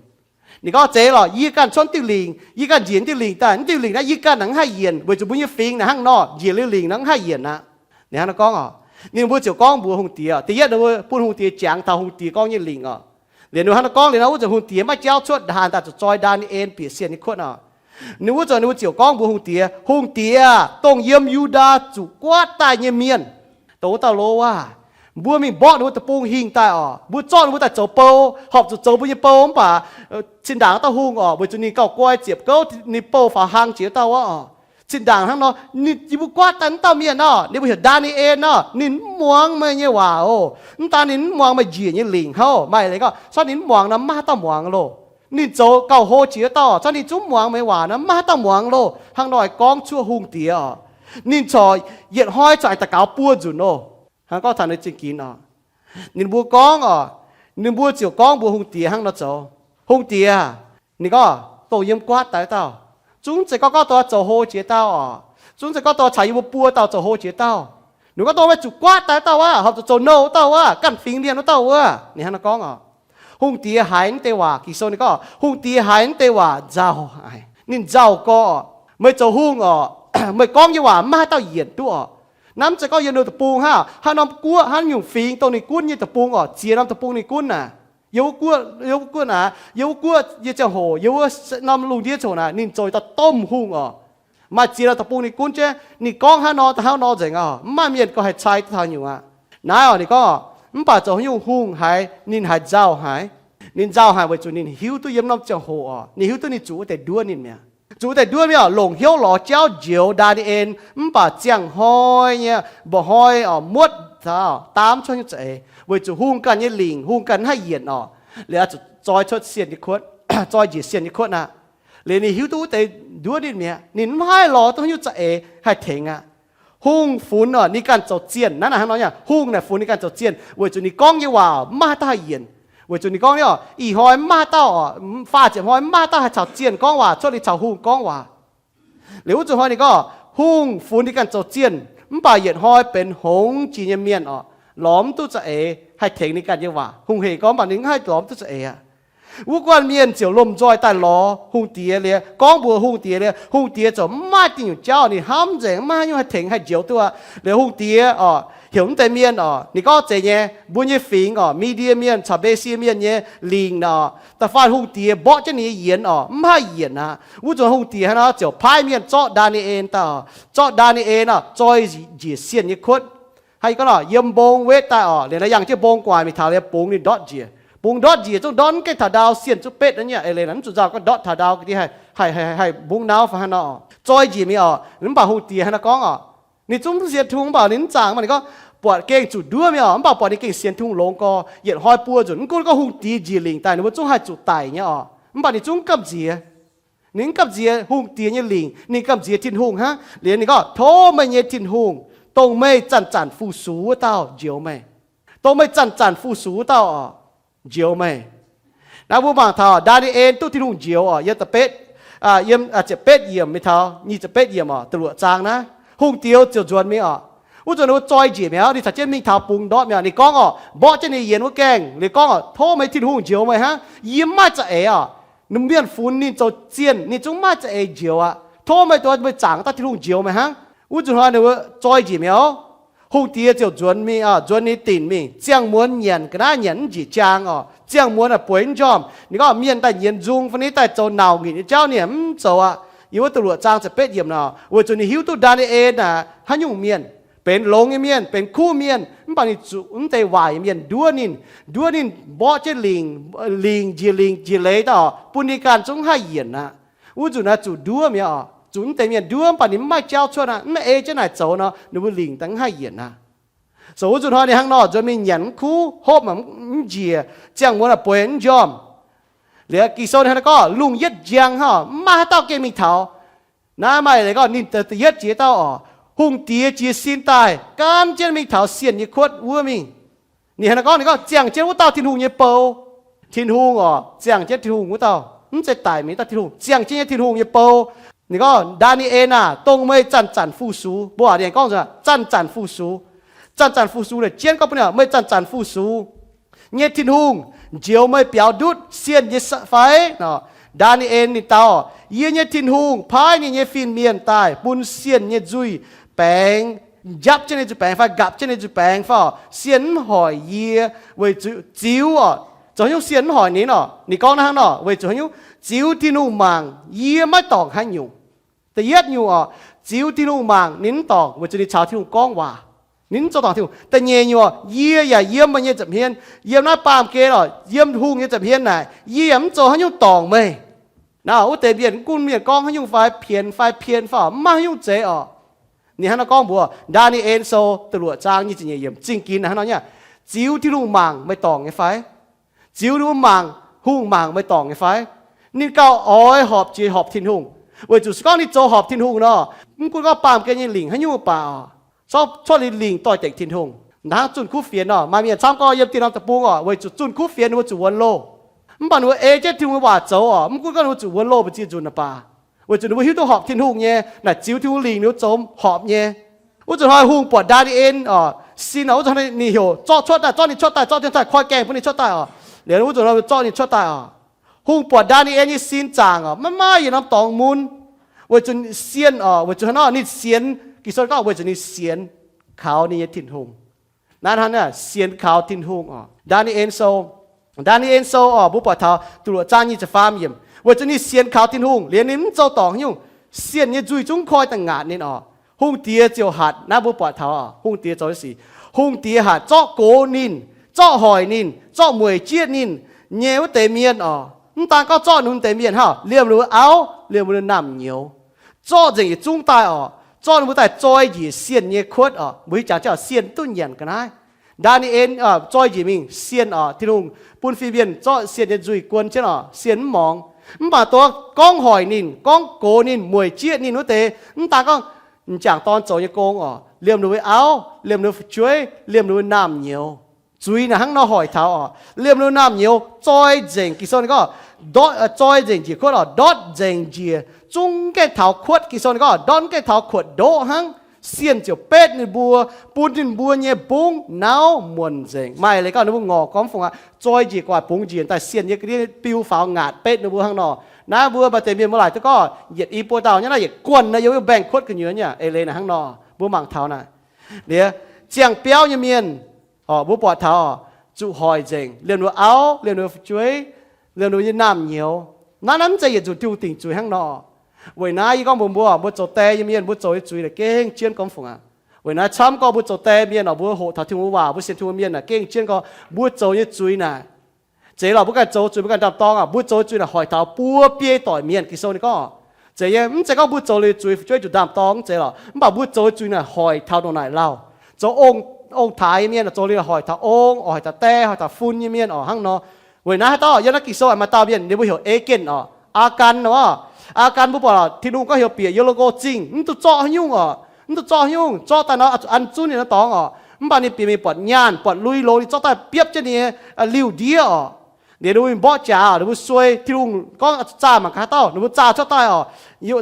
Ninh gorngv zeiz lorqc, yie ganh cuotv diuh lingc, yie ganh njiec diuh lingc daaih, mv diuh lingc naaiv yie ganh naaic mv haih yienc, weic zuqc mbuo nyei fingx naaic hnangv nor, njiec liuz lingc naaic mv haih yienc aqv. Ninh hnangv nor gorngv oc. Ninh mbuo ziouc gorngv mbuox hungh diex, da'yietv ninh mbuo bun hungh diex jangx taux hungh diex gorngv nyei lingc oc. Liuz ninh hnangv nor gorngv liuz nor, wuov zanc hungh diex maiv jauv cuotv, ndaanh daaih zuqc zoi Ndaa^ni^en bieqc sienh nyei kuotv oc. Ninh wuov zanc ninh mbuo ziouc gorngv mbuox hungh diex, Hungh diex, dongh yiem Yu^ndaa zuqc guaatv daaih nyei mienh, dongh wuov dauh lo waac, mbuo mingh mborqv ninh mbuo deic-bung hingh daaih oc. Mbuo zorqv ninh mbuo daaih zoux bou, horpc zuqc zoux mbuo nyei bou mv baac zinh ndaangc wuov dauh hungh oc, weic zuqc ninh gauh guai ziepc gouv, ninh bou faaux hlang jiex wuov dauh wuov oc. Zinh ndaangc hnangv nor, ninh, yie mbuo guaatv daaih wuov dauh mienh nor, ninh mbuo heuc Ndaa^ni^en nor, ninh mv muangx meih nyei waac oc. Mv daan ninh mv muangx meih njiec nyei lingc hnangv, maaih leiz gorngv, corc ninh mv muangx nor, maiv haaix dauh muangx loh. Ninh zoux gauh hlo jiex wuov dauh, corc ninh zungv mv muangx meih waac nor, maiv haaix dauh muangx loh. Hnangv nor gorngv cuotv hungh diex oc. Ninh corc yietc hnoi corc aengx daux gaux buo nzunc oc. Hnangv gorngv taux ninh zingh ginx oc. Ninh mbuo gorngv oc, ninh mbuo ziouc gorngv mbuox hungh diex hnangv nor zoux, Hungh diex, ninh gorngv, dongh yiem guaatv daaih wuov dauh, zungv zeiz gorngv gorngv dongh zoux hlo jiex dauh oc. Zungv zeiz gorngv dongh caux yie mbuo buo dauh zoux hlo jiex dauh. Ninh gorngv, dongh meih zuqc guaatv daaih wuov dauh aqv, horpc zuqc zoux nouh wuov dauh aqv, ganh fingx mienh wuov dauh wuov. Ninh hnangv nor gorngv oc. Hungh diex haiz naaiv deix waac, Ging-Sou ninh gorngv, hungh diex haiz naaiv deix waac nzauh haic. Ninh nzauh gorx, meih zoux hungh oc, meih gorngv nyei waac maiv haaix dauh yienc duqv oc. Naaiv mv zeiz gorngv yiem ninh deic-bung hnangv, haaix norm guoqv, haaix nyungc fingx dongh ninh gunv nyei deic-bung oc, ziex norm deic-bung ninh gunv naaic, yiem wuov guoqv, yiem wuov guoqv naaic, yiem wuov guoqv nyei ziangh hoc, yiem wuov norm lungh ndiev ziangh hoc naaic, ninh zoux dauh domh hungh oc. Maaih ziex norm deic-bung ninh gunv jienv, ninh gorngv hnangv nor, hnangv nor nzengc oc, mv maaih mienh gauh haih cai duqv taux nyungc aqv. Naaiv oc, ninh gorngv, mv baac zoux haaix nyungc hungh haiz ninh haiz nzauh haic. Ninh nzauh haic weic zuqc ninh hiuv duqv yiem norm ziangh hoc oc, ninh hiuv duqv ninh zuqc wuov deix nduov ninh mi'aqv. Zuqc wuov deix nduov mingh oc, longc hnyouv lorz jauv njoux Ndaa^ni^en, mv baac ziangh hnoi nyei mba'hnoi oc, muotv taux daamv cuotv nyungc za'eix, weic zuqc hungh ganh nyei lingc hungh ganh mv haih yienc oc, liuz zuqc zoi cuotv sienh nyei kuotv, zoi njiec sienh nyei kuotv aqv. Liuz ninh hiuv duqv wuov deix nduov ninh mi'aqv, ninh mv haih lorz duqv haaix nyungc za'eix haih tengx aqv. Hungh funx oc ninh ganh zoux zienh. Naaiv naaic hnangv nor nyei, hungh naaic funx ninh ganh zoux zienh weic zuqc ninh gorngv nyei waac mv maaih haaix dauh haih yienc. Weic zuqc ninh gorngv nyei oc, ih hnoi mv maaih haaix dauh oc, faah ziepc hnoi mv maaih haaix dauh haih caux zienh gorngv waac cuotv liuz caux hungh gorngv waac. Liuz wuov zuqc hnoi ninh gorngv, hungh funx ninh ganh zoux zienh, mv baac yietc hnoi benx hngongx jiex nyei mienh oc, lorz mv duqv za'eix haih tengx ninh ganh nyei waac. Hungh hec gorngv mv baac ninh mv haih lorz mv duqv za'eix aqv. Wuov guanh mienh ziouc lomh nzoih daaih lorz hungh diex liuz, gorngv mbuox hungh diex liuz, hungh diex ziouc mv maaih dingh nyungc jauv, ninh hnamv nzengc mv maaih haaix nyungc haih tengx haih njoux duqv aqv. Liuz hungh diex oc, heuc mv deix mienh oc, ninh gorngv zeiz nyei, mbuo nyei fingx oc, Media mienh caux Mbeqc sie mienh nyei lingc oc, da'faanh hungh diex mborqv jienv ninh nyei yienx oc, mv haih yienc aqv. Wuov zuqc hungh diex hnangv nor ziouc paaiv mienh zorqv Ndaa^ni^en daaih oc, zorqv Ndaa^ni^en oc, zoi njiec sienh nyei kuotv. Hnangv yie gorngv nor, yiem mbong wetv daaih oc, liuz naaiv yangh jienv mbong gu'nguaaic mingh taux liuz bungx ninh ndortv njiec. Bungx ndortv njiec zungv ndortv mv gaengh taux ndau, sienh zungv betv naaiv nyei eix leiz naaic, mv zuqc nzauh gorngv ndortv taux ndau ga'ndiev haih, haih, haih mbungv nauv fai hnangv nor. Zoi njiec mingh oc, mv baac hungh diex hnangv nor gorngv oc, ninh zungv mv sienx Tin-Hungh, mv baac ninh mv zaangc, mv baac ninh gorngv buatc gengh zuqc nduov mingh oc, mv baac buatc ninh gengh sienx Tin-Hungh longx gorx, yietc hnoi buo nzunc, mv gunv gorngv hungh diex njiec lingc daaih, ninh mbuo zungv haih zuqc daic nyei oc, mv baac ninh zungv gamh nziex. Ninh mv gamh nziex hungh diex nyei lingc, ninh gamh nziex Tin-Hungh hnangv. Liuz ninh gorngv, tov meih nyei Tin-Hungh, dongh meih zanc-zanc fu-sux wuov dauh njoux meih. Dongh meih zanc-zanc fu-sux wuov dauh oc, njoux meih. Naaiv mbuo mangc taux Ndaa^ni^en duqv Tin-Hungh njoux oc, yiem da'betv, yiem ziepc betv yiemc mingh taux nyic ziepc betv yiemc oc, da'luoqc zaang naaiv, hungh diex ziouc nzuonx mingh oc. Wuov zanc ninh mbuo zoi njiec mi'aqv, ninh caux jienv mingh taux bungx ndortv mi'aqv. Ninh gorngv oc, mborqv jienv ninh yienx wuov gaengh, ninh gorngv oc, tov meih Tin-Hungh njoux meih hnangv, yie mv maaih za'eix oc. Ninh mienh funx ninh zoux zienh, ninh zungv mv maaih za'eix njoux aqv. Tov meih, dongh meih zaangc dauh Tin-Hungh njoux meih hnangv. Wuov zanc hnoi ninh mbuo zoi njiec mi'aqv. Hungh diex ziouc nzuonx mingh, nzuonx ninh dinc mingh. Ziangh muonz nyanc ga'naaiv nyanc mv njiec jaang oc. Ziangh muonz naaic bueix mv njormh. Ninh gorngv mienh daaih nyienz nzung fai ninh daaih zoux nauc nyitc nyei jauv ninh mv zoux aqv. Yiem wuov da'luoqc zaang ziepc betv yiemc nor, weic zuqc ninh hiuv duqv Ndaa^ni^en naaic haaix nyungc mienh, benx longx nyei mienh, benx kuv mienh, mv baac ninh zuqc mv deix waaic nyei mienh nduov ninh, nduov ninh mborqv jienv lingc, lingc njiec lingc njiec leiz daaih oc, bun ninh ganh zungv mv haih yienc aqv. Wuov nzunc naaiv zuqc nduov mi'aqv oc, zuqc mv deix mienh nduov, mv baac ninh mv maaih jauv cuotv aqv, mv maaih ei jienv naaic zoux nor, ninh mbuo lingc daaih mv haih yienc aqv. Zoux wuov nzunc hnoi ninh hnangv nor, nzuonx mingh nyanc mv kuv, hopv mv njiec, ziangh muonz naaic bueix mv njormh. Liuz Ging-Sou ninh hnangv naaiv gorngv, lungh yietv njang hnangv, mv maaih haaix dauh gengh mingh taux. Naaiv maaih leiz gorngv ninh da'yietv jiex dauh oc, hungh diex jiez sin daaih, gaanv jienv mingh taux sienh nyei kuotv wuov mingh. Ninh hnangv naaiv gorngv, ninh gorngv ziangh jienv wuov dauh Tin-Hungh nyei bou. Tin-Hungh oc, ziangh jienv Tin-Hungh wuov dauh. Mv zeiz daic mingh, dauh Tin-Hungh, ziangh jienv nyei Tin-Hungh nyei bou. Ninh gorngv, Ndaa^ni^en aah, dongh meih zanc-zanc fu-sux. Mbuo aac, ninh gorngv zanc-zanc fu-sux. Zanc-zanc fu-sux naaic jienv gorngv bun ninh, meih zanc-zanc fu-sux nyei Tin-Hungh njoux meih biaux ndutv sienh nyei fai? Ndaa^ni^en ninh dau, Yie nyei Tin-Hungh paaiv ninh nyei fin-mienh daaih bun sienh nyei nzuih baengx, njapv jienv ninh nzuih baengx fai nqapc jienv ninh nzuih baengx fai oc, sienh mv hoic yie, weic zuqc ziux oc, zoux haaix nyungc sienh mv hoic ninh oc? Ninh gorngv naaiv hnangv nor, weic zuqc haaix nyungc? Ziux Tin-Hungh mangc, yie maiv dorngc haaix nyungc. Da'yietv nyungc oc, ziux Tin-Hungh mangc, ninh mv dorngc weic zuqc ninh caux Tin-Hungh gorngv waac. Ninh mv zoux dorngc Tin-Hungh. Da'nyeic nyungc oc, yie yaac yiem meih nyei nza'hmien, yiem naaiv baamh gen oc, yiem hungh nyei nza'hmien naaic, yie yaac mv zoux haaix nyungc dorngc meih. Naaiv wuov deix mienh, mv gunv mienh gorngv haaix nyungc fai pienx fai pien fai oc, mv maaih haaix nyungc zeiz oc. Ninh hnangv naaiv gorngv mbuox Ndaa^ni^en Sou da'luoqc zaang nyic ziepc nyeic yiemc, zingh ginx hnangv nor nyei, ziux Tin-Hungh mangc meih dorngc nyei fai? Ziux ninh mbuo mangc, hungh mangc meih dorngc nyei fai? Ninh gauh oix horpc jiex horpc Tin-Hungh, weic zuqc se gorngv ninh zoux horpc Tin-Hungh nor, mv gunv gorngv baamh gen nyei lingc haaix nyungc baac oc, cuotv liuz lingc doix-dekc Tin-Hungh. Hnangv zunh kuv fienx nor, maaih mienh camv gorngv yiem dieh norm deic-bung oc, weic zuqc zunh kuv fienx ninh mbuo zuqc wuonx loh. Mv baac ninh mbuo ei jienv Tin-Hungh nyei waac zoux oc, mv gunv gorngv ninh mbuo zuqc wuonx loh mbu'ziex nzunc baac, weic zuqc ninh mbuo hiuv duqv horpc Tin-Hungh nyei naaic ziux Tin-Hungh lingc ninh mbuo zoux horpc nyei. Wuov zanc hnoi hungh buatc Ndaa^ni^en oc, sin oc, wuov zanc hnoi ninh heuc zorqv cuotv daaih, zorqv ninh cuotv daaih, zorqv jienv daaih koi gaengh bun ninh cuotv daaih oc. Liuz wuov zanc hnoi zorqv ninh cuotv daaih oc. Hungh buatc Ndaa^ni^en nyei sin zaangc oc, maiv maaih yietc norm dorngx mun, weic zuqc sienh oc, weic zuqc hnangv nor ninh sienx, Ging-Sou gorngv weic zuqc ninh sienx kaux ninh nyei Tin-Hungh. Naaiv hnangv naaic, sienx kaux Tin-Hungh oc. Ndaa^ni^en Sou, Ndaa^ni^en Sou oc, mbuo buatc taux da'luoqc zaang nyic ziepc faam yiemc, weic zuqc ninh sienx kaux Tin-Hungh liuz ninh mv zoux dorngc haaix nyungc, sienh nyei nzuih zungv koi da'ngaatc ninh oc. Hungh diex ziouc hatc, naaiv mbuo buatc taux oc, hungh diex zoux nyei sic, hungh diex hatc zorqv gox ninh, zorqv hoic ninh, zorqv mueic jieqv ninh nyei wuov deix mienh oc. Mv daan gorngv zorqv ninh deix mienh hnangv, liemh ninh mbuo auv, liemh ninh mbuo naamh nyouz, zorqv nzengc yietc zungv daaih oc, zorqv ninh mbuo daaih zoi njiec sienh nyei kuotv oc. Mbuo hiuv jangx jienv oc, sienh duqv nyanc ga'naaiv. Ndaa^ni^en zoi njiec mingh sienh oc, Tin-Hungh bun fin-mienh zorqv sienh nyei nzuih guon jienv oc, sienh mv muangx. Mv baac dongh gorngv hoic ninh, gorngv gox ninh, mueic jieqv ninh wuov deix, mv daan gorngv m'jangc dorn zoux nyei gong oc, liemh ninh mbuo auv, liemh ninh mbuo fu'jueiv, liemh ninh mbuo naamh nyouz. Zuiz naaic hnangv nor hoic taux oc, liemh ninh mbuo naamh nyouz zoi nzengc. Ging-Sou ninh gorngv, zoi nzengc njiec kuotv oc, ndortv nzengc njiec zungv gaengh taux kuotv. Ging-Sou ninh gorngv ndortv gaengh taux kuotv ndoqv hnangv. Sienh ziouc betv ninh mbuo, bun ninh mbuo nyei mbungv nauv muonc nzengc. Maaih leiz gorngv ninh mbuo ngorc gormx fungc aqv, zoi njiec gu'nguaaic bungx njiec daaih sienh nyei ga'ndiev biu faaux ngaatc betv ninh mbuo hnangv nor. Naaiv mbuo maaih deix mienh mbuo laaic duqv gorngv yietc i buo dauh nyei naaiv yietc guanh naaiv yiem wuov mbaengx-kuotv gu'nyuoz nyei eix leiz naaic hnangv nor. Mbuo mangc taux naaic, liuz, ziangh biauv nyei mienh oc, mbuo buatc taux oc, zuqc hoic nzengc, liemh ninh mbuo auv, liemh ninh mbuo fu'jueiv, liemh ninh mbuo nyei naamh nyouz. Naaiv, naaiv mv zeiz yietc nzunc Tin-Hungh dingc zuiz hnangv nor. Weic naaiv yie gorngv mbuox mbuo, mbuo zoux die nyei mienh, mbuo zoux nyei zuiz naaic gengh jienv gormx fungc aqv. Weic naaic camv gorngv mbuo zoux die mienh oc, mbuo hoqc taux Tin-Hungh waac, mbuo sienx Tin-Hungh mienh naaic gengh jienv gorngv mbuo zoux nyei zuiz naaic, zeiz lorqc, mbuo ganh zoux zuiz, mbuo ganh ndaam-dorng aqv. Mbuo zoux nyei zuiz naaic hoic taux buo biei doic mienh. Ging-Sou ninh gorngv, zeiz nyei, mv zeiz gorngv mbuo zoux liuz zuiz fu'jueiv zuqc ndaam-dorng, mv zeiz lorqc. Mv baac mbuo zoux nyei zuiz naaic hoic taux ndongc naaic lauh. Zoux ong, ong-taaix nyei mienh zoux liuz hoic taux ong, hoic taux die, hoic taux fun nyei mienh oc, hnangv nor. Weic naaiv haaix dauh, yiem naaiv Ging-Sou maaih dauh mienh ninh mbuo heuc Aagan oc, Aagan oc. Aagan mbuo buatc Tin-Hungh gorngv heuc bieqc Ye^li^ko Zingh, mv duqv zorqv haaix nyungc oc, mv duqv zorqv haaix nyungc, zorqv daaih nor zuqc an zunv ninh naaiv dorngx oc. Mv baac ninh bieqc mingh buatc nyaanh, buatc lui-loz, ninh zorqv daaih biopv jienv ninh nyei liuh ndiev oc. Liuz ninh mbuo mborqv jaax, ninh mbuo suei. Tin-Hungh gorngv zaah mangc gaax haaix dauh, ninh mbuo zaah cuotv daaih oc.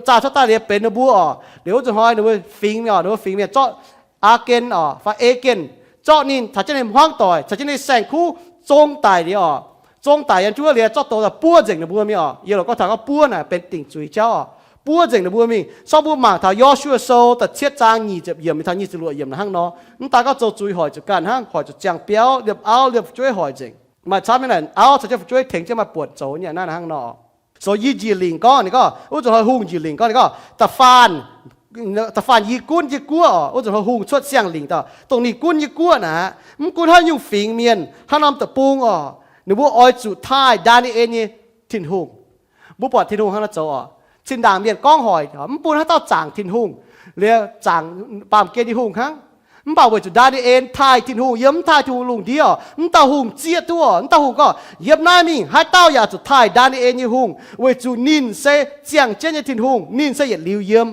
Zaah cuotv daaih liuz benx ninh mbuo oc. Liuz wuov zanc hnoi ninh mbuo fingx mingh oc, ninh mbuo fingx mingh zorqv Aagan oc, fai Aagan, zorqv ninh caux jienv ninh hmuangv doic, caux jienv ninh saeng-kuv zong daic liuz oc. Zong daic yiem juov liuz zorqv douz daaih buov nzengc ninh mbuo mingh oc. Yie loc gorngv taux gorngv buov naaic benx dingc zuiz jauv oc. Buov nzengc ninh mbuo mingh. Sorng mbuo mangc taux Yo^su^waa Sou da'cietv zaang nyic ziepc yiemc mingh taux nyic ziepc luoqc yiemc naaic hnangv nor. Mv daan gorngv zoux zuiz hoic zuqc ganh hnangv, hoic zuqc ziangh biauv, liemh auv liemh fu'jueiv hoic nzengc. Maaih camv nyei naaic auv caux jienv fu'jueiv tengx jienv maaih buonc zoux nyei naaiv hnangv nor. Zoux yie njiec lingc gorngv ninh gorngv, wuov zanc hnoi hungh njiec lingc gorngv ninh gorngv, da'faanh, da'faanh yie gunv nyei guoqv oc. Wuov zanc hnoi hungh cuotv siang-lingc daaih dongh ninh gunv nyei guoqv naaic, mv gunv haaix nyungc fingx mienh, haaix norm deic-bung oc, ninh mbuo oix zuqc taaih Ndaa^ni^en nyei Tin-Hungh. Mbuo buatc Tin-Hungh hnangv naaiv zoux oc. Zinh ndaangc mienh gorngv hoic, mv bun haaix dauh zaangc Tin-Hungh, liuz zaangc baamh gen nyei hungh hnangv. Mv baac weic zuqc Ndaa^ni^en taaih Tin-Hungh, yiem mv taaih Tin-Hungh lungh ndiev oc, mv dauh hungh zieqv duqv oc. Mv dauh hungh gorngv, yiem naaiv mingh haaix dauh yaac zuqc taaih Ndaa^ni^en nyei hungh, weic zuqc ninh se ziangh jienv nyei Tin-Hungh, ninh se yietc liuz yiem.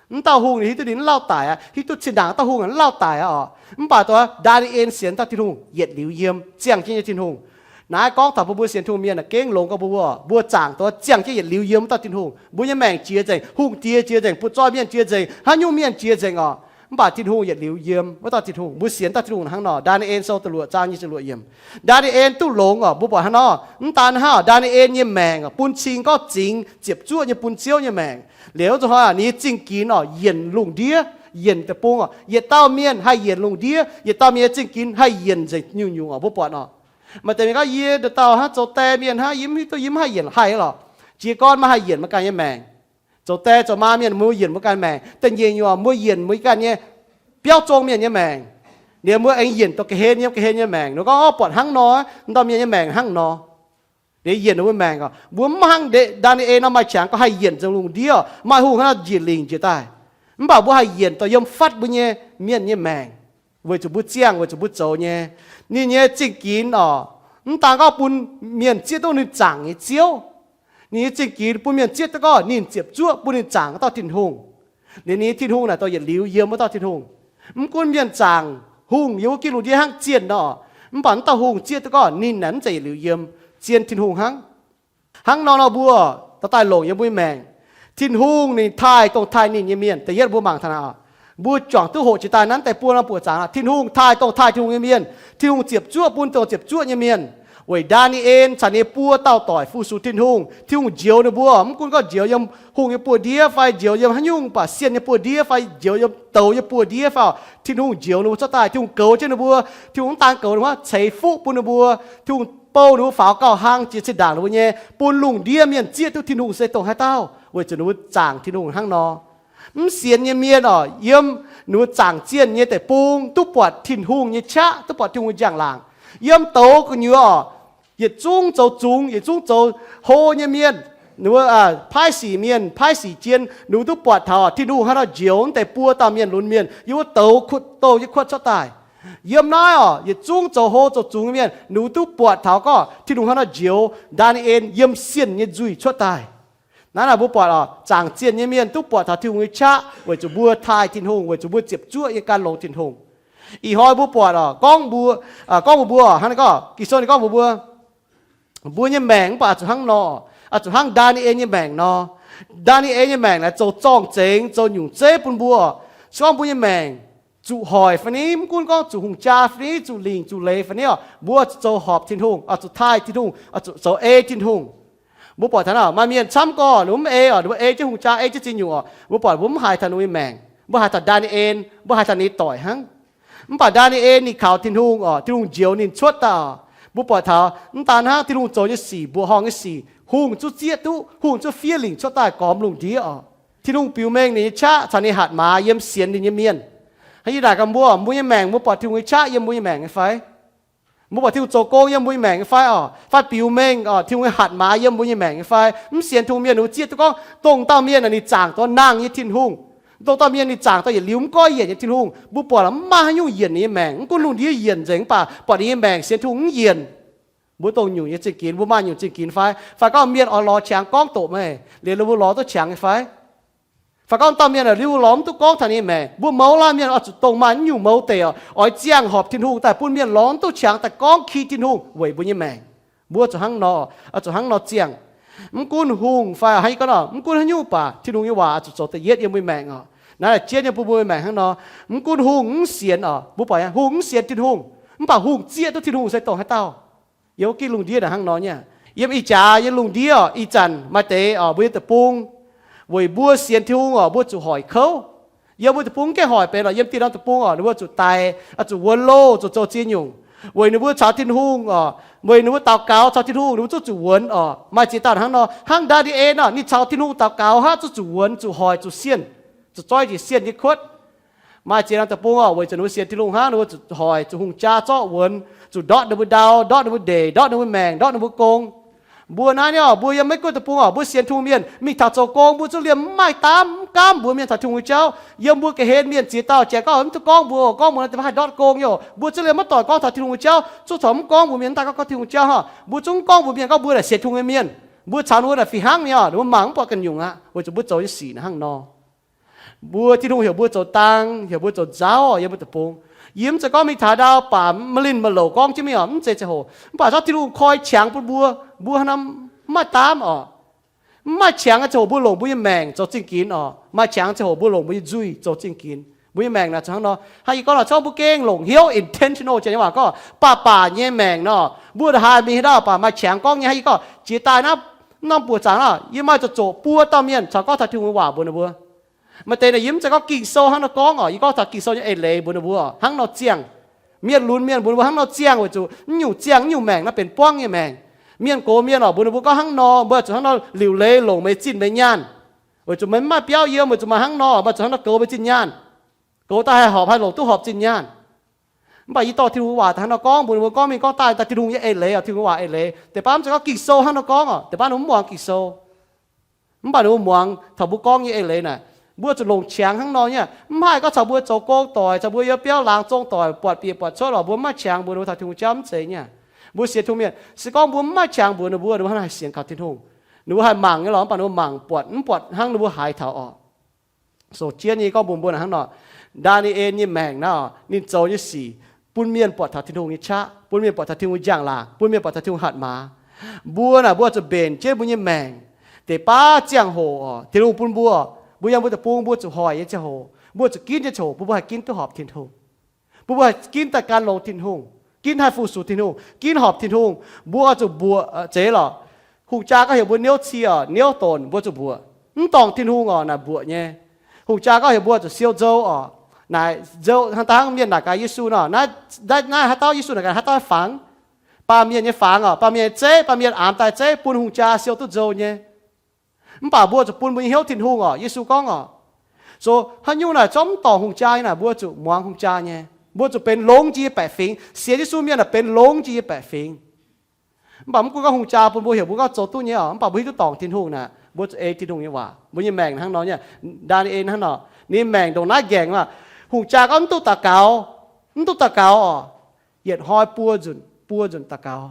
Mv dauh hungh ninh hiuv duqv ninh mv lauh daic aqv, hiuv duqv zinh ndaangc dauh hungh mv lauh daic aqv oc. Mv baac dongh Ndaa^ni^en sienx dauh Tin-Hungh yietc liuz yiem, ziangh jienv nyei Tin-Hungh. Naaiv gorngv taux bun mbuo sienx Tin-Hungh mienh aah, gengh longx gorngv mbuo, mbuo zaangc doz ziangh jienv yietc liuz yiem wuov dauh Tin-Hungh. Mbuo nyei maengc jiex nzengc, hungh diex jiex nzengc, butv-zoih mienh jiex nzengc, haaix nyungc mienh jiex nzengc oc. Mv baac Tin-Hungh yietc liuz yiem wuov dauh Tin-Hungh. Mbuo sienx dauh Tin-Hungh hnangv nor. Ndaa^ni^en Sou da'luoqc zaang nyic ziepc luoqc yiemc. Ndaa^ni^en duqv longx oc. Mbuo buatc hnangv nor, mv daan hnangv oc, Ndaa^ni^en nyei maengc oc, bun cing gorngv zingx ziepc zuoqv nyei bun Ziouv nyei maengc. Liuz nzunc hnoi ninh nyei zingh ginx oc, yienc lungh ndiev, yienc deic-bung oc. Yietc dauh mienh haih yienc lungh ndiev, yietc dauh mienh nyei zingh ginx haih yienc nzengc nyungc-nyungc oc. Mbuo buatc oc, maaih deix mienh gorngv, yie dauh dauh hnangv, zoux die mienh hnangv, yie mv hiuv duqv, yie mv haih yienc haih lorqc. Jiex gorn maaih haih yienc mbuo ganh nyei maengc. Zoux die zoux maa mienh mbuo yienc mbuo ganh maengc. Da'nyeic nyungc oc, mbuo yienc mbuo ganh nyei biauv zong mienh nyei maengc. Liuz mbuo aengx yienc dongh ga'hlen yiem ga'hlen nyei maengc. Ninh gorngv, orv, buatc hnangv nor, dauh mienh nyei maengc hnangv nor. Ninh yienc ninh mbuo maengc oc. Mbuo mv hnangv Ndaa^ni^en nor maaih qangx gorngv haih yienc nzengc lungh ndiev oc, maaih hungh hnangv nor njiec lingc njiec daaih. Mv baac mbuo haih yienc dongh yiem fatv mbuo nyei mienh nyei maengc, weic zuqc mbuo ziangh, weic zuqc mbuo zoux nyei. Ninh nyei zingh ginx oc, mv daan gorngv bun mienh zieqv duqv ninh zaangc nyei Ziouv. Ninh nyei zingh ginx bun mienh zieqv duqv gorngv ninh ziepc zuoqv bun ninh zaangc wuov dauh Tin-Hungh. Liuz ninh nyei Tin-Hungh naaic dongh yietc liuz yiem wuov dauh Tin-Hungh. Mv gunv mienh zaangc hungh yiem wuov gitv lungh ndiev hnangv zienh nor, mv baac wuov dauh hungh zieqv duqv gorngv ninh naaic mv zeiz yietc liuz yiem, zien Tin-Hungh hnangv. Hnangv nor nor mbuo daaih longc yiem mbuo nyei maengc. Tin-Hungh ninh taaih dongh taaih ninh nyei mienh. Da'yietv mbuo mangc taux naaic, mbuo juangc duqv hoqc jiex daaih naaiv deix buo norm buoqc zaangc, Tin-Hungh taaih dongh taaih Tin-Hungh nyei mienh. Tin-Hungh ziepc zuoqv bun dongh ziepc zuoqv nyei mienh. Weic Ndaa^ni^en caux ninh nyei buo dauh doic fu-sux Tin-Hungh. Tin-Hungh njoux ninh mbuo, mv gunv gorngv njoux yiem hungh nyei buoz-ndiev fai njoux yiem haaix nyungc baac sienh nyei buoz-ndiev fai njoux yiem douz nyei buoz-ndiev fai, Tin-Hungh njoux ninh mbuo cuotv daaih. Tin-Hungh goux jienv ninh mbuo. Tin-Hungh mv daan goux ninh mbuo, ceix fuqv bun ninh mbuo. Tin-Hungh bou ninh mbuo faaux gauh hlang jiex zinh ndaangc ninh mbuo nyei, bun lungh ndiev mienh zieqv duqv Tin-Hungh se dongh haaix dauh, weic zuqc ninh mbuo zaangc Tin-Hungh hnangv nor. Mv sienx nyei mienh oc, yiem ninh mbuo zaangc zienh nyei deic-bung duqv buatc Tin-Hungh nyei qaqv, duqv buatc Tin-Hungh nyei njang-laangc. Yiem douz gu'nyuoz oc, yietc zungv zoux zungx, yietc zungv zoux hlo nyei mienh, ninh mbuo paaiv sic mienh, paaiv sic jien, ninh mbuo duqv buatc taux Tin-Hungh haaix nor njoux naaiv deix buo dauh mienh lunx mienh yiem wuov douz kuotv, douz nyei kuotv cuotv daaih. Yiem naaiv oc, yietc zungv zoux hlo zoux zungx nyei mienh ninh mbuo duqv buatc taux gorngv Tin-Hungh haaix nor njoux Ndaa^ni^en yiem sienh nyei nzuih cuotv daaih. Naaiv naaic mbuo buatc oc, zaangc zienh nyei mienh duqv buatc taux Tin-Hungh nyei qaqv weic zuqc mbuo taaih Tin-Hungh, weic zuqc mbuo ziepc zuoqv nyei gan longx Tin-Hungh. Ih hnoi mbuo buatc oc, gorngv mbuo, gorngv mbuo mbuo hnangv naaiv gorngv Ging-Sou ninh gorngv mbuo mbuo, mbuo nyei maengc mv baac oix zuqc hnangv nor, oix zuqc hnangv Ndaa^ni^en nyei maengc nor. Ndaa^ni^en nyei maengc naaic zoux zorng-zengx, zoux nyungc zeiv bun mbuo. Se gorngv mbuo nyei maengc zuqc hoic fai ni, mv gunv gorngv zuqc hungh jaa fai ni, zuqc lingc zuqc leiz fai ni oc, mbuo zuqc zoux horpc Tin-Hungh, oix zuqc taaih Tin-Hungh, oix zuqc zoux ei Tin-Hungh. Mbuo buatc taux naaic maaih mienh camv gorngv ninh mbuo mv ei oc, ninh mbuo ei jienv hungh jaa, ei jienv ziex nyungc oc, mbuo buatc mbuo mv haiz taux ninh mbuo nyei maengc, mbuo haiz taux Ndaa^ni^en, mbuo haiz taux ninh doic hnangv. Mv baac Ndaa^ni^en ninh kaux Tin-Hungh oc, Tin-Hungh njoux ninh cuotv daaih oc. Mbuo buatc taux mv daan hnangv, Tin-Hungh zoux nyei sic, mbuoqc horngh nyei sic, hungh zungv zieqv duqv, hungh zungv fiev lingc cuotv daaih gormx lungh ndiev oc. Tin-Hungh biux mengh ninh nyei qaqv caux ninh hatc maaz yiem sienx ninh nyei mienh. Hnangv yie naaic gaax mbuo, mbuo nyei maengc mbuo buatc Tin-Hungh nyei qaqv yiem mbuo nyei maengc nyei fai? Mbuo buatc Tin-Hungh zoux gong yiem mbuo nyei maengc nyei fai oc? Fai biux mengh oc, Tin-Hungh nyei hatc maaz yiem mbuo nyei maengc nyei fai? Mv sienx Tin-Hungh mienh ninh mbuo zieqv duqv gorngv dongh dauh mienh naaic ninh zaangc dongh nangh nyei Tin-Hungh, dongh dauh mienh ninh zaangc dongh yietc liuz mv goiv yienc nyei Tin-Hungh. Mbuo buatc mv maaih haaix nyungc yienc ninh nyei maengc, mv gunv lungh ndiev yienc nzengc, mv baac buatc ninh nyei maengc sienx Tin-Hungh mv yienc. Mbuo dongh nyungc nyei zingh ginx, mbuo maaih nyungc zingh ginx fai? Fai gorngv mienh oix lorz qangx gorngv doqc meih, liuz ninh mbuo lorz duqv qangx nyei fai? Fai gorngv dauh mienh liuz lorz mv duqv gorngv taux ninh nyei maengc, mbuo mouz laanh mienh oix zuqc dongh maaih nyungc mouz deic oc, oix ziangh horpc Tin-Hungh daaih bun mienh lorz mv duqv qangx daaih gorngv ki Tin-Hungh weic mbuo nyei maengc. Mbuo zuqc hnangv nor, zuqc hnangv nor ziangh. Mv gunv hungh fai hnangv yie gorngv nor, mv gunv haaix nyungc baac Tin-Hungh nyei waac zuqc zoux da'yietv yiem mbuo maengc oc. Naaiv jienv nyei bun mbuo maengc hnangv nor. Mv gunv hungh mv sienx oc, mbuo buatc hungh mv sienx Tin-Hungh, mv baac hungh zieqv duqv Tin-Hungh se dongh haaix dauh. Yiem wuov gitv lungh ndiev naaic hnangv nor nyei. Yiem ih jaax yiem lungh ndiev oc, ih zanc maaih deix oc, mbuo nyei deic-bung, weic mbuo sienx Tin-Hungh oc, mbuo zuqc hoic kouv. Yiem mbuo deic-bung mv gaengh hoic benx oc. Yiem dieh norm deic-bung oc, ninh mbuo zuqc daic, zuqc wuonx loh, zuqc zoux ziex nyungc. Weic ninh mbuo caux Tin-Hungh oc, weic ninh mbuo daux gaux caux Tin-Hungh, ninh mbuo zungv zuqc wuonx oc. Maaih ziex dauh hnangv nor, hnangv Ndaa^ni^en oc, ninh caux Tin-Hungh daux gaux hnangv, zungv zuqc wuonx, zuqc hoic, zuqc sienh, zuqc zoih njiec sienh nyei kuotv. Maaih ziex norm deic-bung oc, weic zuqc ninh mbuo sienx Tin-Hungh hnangv, ninh mbuo zuqc hoic, zuqc hungh jaa zorqv wuonx, zuqc ndortv ninh mbuo ndau, ndortv ninh mbuo ndeic, ndortv ninh mbuo maengc, ndortv ninh mbuo gong. Mbuo naaiv nyei oc, mbuo yiem Meiv Guoqv deic-bung oc, mbuo sienx Tin-Hungh mienh mingh taux zoux gong, mbuo zungv liemh mv maaih daav mv gaamv mbuox mienh taux Tin-Hungh nyei jauv. Yiem mbuo ga'hlen mienh ziex dauh janx gorngv mv duqv gorngv mbuox, gorngv mbuox naaiv haih ndortv gong nyei oc. Mbuo zungv liemh maiv doic gorngv taux Tin-Hungh nyei jauv, zungv corc mv gorngv mbuox mienh, mv daaih gorngv Tin-Hungh jauv hnangv. Mbuo zungv mv gorngv mbuox mienh gorngv mbuo naaic sienx Tin-Hungh nyei mienh. Mbuo caux ninh mbuo naaic fih hnangv nyei oc, ninh mbuo mangc mv buatc ganh nyungc aqv, weic zuqc mbuo zoux nyei sic naaic hnangv nor. Mbuo, Tin-Hungh heuc mbuo zoux dang, heuc mbuo zoux nzauv yiem mbuo deic-bung. Yie mv zeiz gorngv mingh taux ndau baac maiv linh maiv louc gorngv jienv mingh oc, mv zeiz ziangh hoc. Mv baac zorqv Tin-Hungh koi qangx bun mbuo, mbuo hnamv mv maaih daamv oc. Mv maaih qangx nyei ziangh hoc mbuo longc mbuo nyei maengc zoux zingh ginx oc. Maaih qangx ziangh hoc mbuo longc mbuo nyei nzuih zoux zingh ginx. Mbuo nyei maengc naaic zuangx nor, hnangv yie gorngv naaic, zorqv mbuo gengh longc hnyouv, intentional, janx nyei waac gorngv baac baac nyei maengc nor, mbuo ndongc haaix mingh haaix dauh baac maaih qangx gorngv nyei, hnangv yie gorngv jiex daaih naaiv norm buoqc zaangc naaiv, yie maaih zoqc zoqc buo dauh mienh caux gorngv taux Tin-Hungh nyei waac mbuox ninh mbuo. Maaih deix naaic yie mv zeiz gorngv Ging-Sou hnangv nor gorngv oc, yie gorngv taux Ging-Sou nyei eix leiz mbuox ninh mbuo oc, hnangv nor ziangh. Mienh lunx mienh mbuox ninh mbuo hnangv nor ziangh weic zuqc naaiv nyungc ziangh naaiv nyungc maengc naaiv benx buangv nyei maengc. Mienh gox mienh oc, mbuox ninh mbuo gorngv hnangv nor, mbuo zuqc hnangv nor liuc leiz longc meih zinh meih nyaanh, weic zuqc meih mv maaih biauv yiem, weic zuqc meih hnangv nor, meih zuqc hnangv nor goux meih zinh nyaanh. Goux daaih haih horpc, haih longc duqv horpc zinh nyaanh. Mv baac yie dorh Tin-Hungh waac taux hnangv nor gorngv mbuox ninh mbuo, gorngv mingh gorngv daaih, daaih Tin-Hungh nyei eix leiz oc, Tin-Hungh waac eix leiz. Deix baav mv zeiz gorngv Ging-Sou hnangv nor gorngv oc, deix baav ninh mv muangx Ging-Sou. Mv baac ninh mbuo muangx taux mbuo gorngv nyei eix leiz naaic, mbuo zuqc longc qangx hnangv nor nyei. Mv haih gorngv caux mbuo zoux gong doic, caux mbuo yiem biauv laangz zong doic buatc bieqc buatc cuotv lorqc, mbuo mv maaih qangx mbuox ninh mbuo taux Tin-Hungh jauv, mv zeiz nyei. Mbuo sienx Tin-Hungh mienh, se gorngv mbuo mv maaih qangx mbuox ninh mbuo, ninh mbuo hnangv haaix sienx kaux Tin-Hungh? Ninh mbuo haih mangc nyei lorqc, mv baac ninh mbuo mangc buatc mv buatc hnangv ninh mbuo haiz taux oc. Sou jienv nyei gorngv mbuox mbuo naaic hnangv nor, Ndaa^ni^en nyei maengc naaiv oc, ninh zoux nyei sic bun mienh buatc taux Tin-Hungh nyei qaqv, bun mienh buatc taux Tin-Hungh njang-laangc, bun mienh buatc taux Tin-Hungh hatc maaz. Mbuo naaic mbuo zuqc mbenc jienv mbuo nyei maengc. Deix baav ziangh hoc oc, Tin-Hungh bun mbuo, mbuo yiem mbuo deic-bung mbuo zuqc hoic nyei ziangh hoc, mbuo zuqc ginv nyei ziangh hoc, bun mbuo haih ginv duqv horpc Tin-Hungh, bun mbuo haih ginv daaih gan longx Tin-Hungh, ginv haih fu-sux Tin-Hungh, ginv horpc Tin-Hungh. Mbuo oix zuqc mbuoqc, zeiz lorqc. Hungh jaa gorngv heuc mbuo niouv cie oc, niouv donc, mbuo zuqc mbuoqc. Mv dorngc Tin-Hungh oc, naaic mbuoqc nyei. Hungh jaa gorngv heuc mbuo zuqc siou nzou oc, naaic nzou hnangv daaih hnangv mienh naaic gaax Yesu nor, naaiv, naaiv haaix dauh Yesu naaic gaax haaix dauh fangx? Baamh mienh nyei fangx oc, baamh mienh nyei zeiv, baamh mienh aamx daaih zeiv bun hungh jaa siou duqv nzou nyei. Mv baac mbuo zuqc bun mbuo nyei hnyouv Tin-Hungh oc. Yesu gorngv oc, so haaix nyungc naaic zorqv mv dorngc hungh jaa nyei naaic, mbuo zuqc muangx hungh jaa nyei, mbuo zuqc benx longx jiex nyei baeqc fingx. Sienx Yesu mienh naaic benx longx jiex nyei baeqc fingx. Mv baac mv gunv gorngv hungh jaa bun mbuo heuc mbuo gorngv zoux duqv nyei oc, mv baac mbuo hiuv duqv dorngc Tin-Hungh naaic, mbuo zuqc ei Tin-Hungh nyei waac. Mbuo nyei maengc hnangv nor nyei. Ndaa^ni^en hnangv nor, ninh maengc ndongc naaiv nqaengc maah. Hungh jaa gorngv mv duqv daux gaux, mv duqv daux gaux oc, yietc hnoi buo nzunc, buo nzunc daux gaux.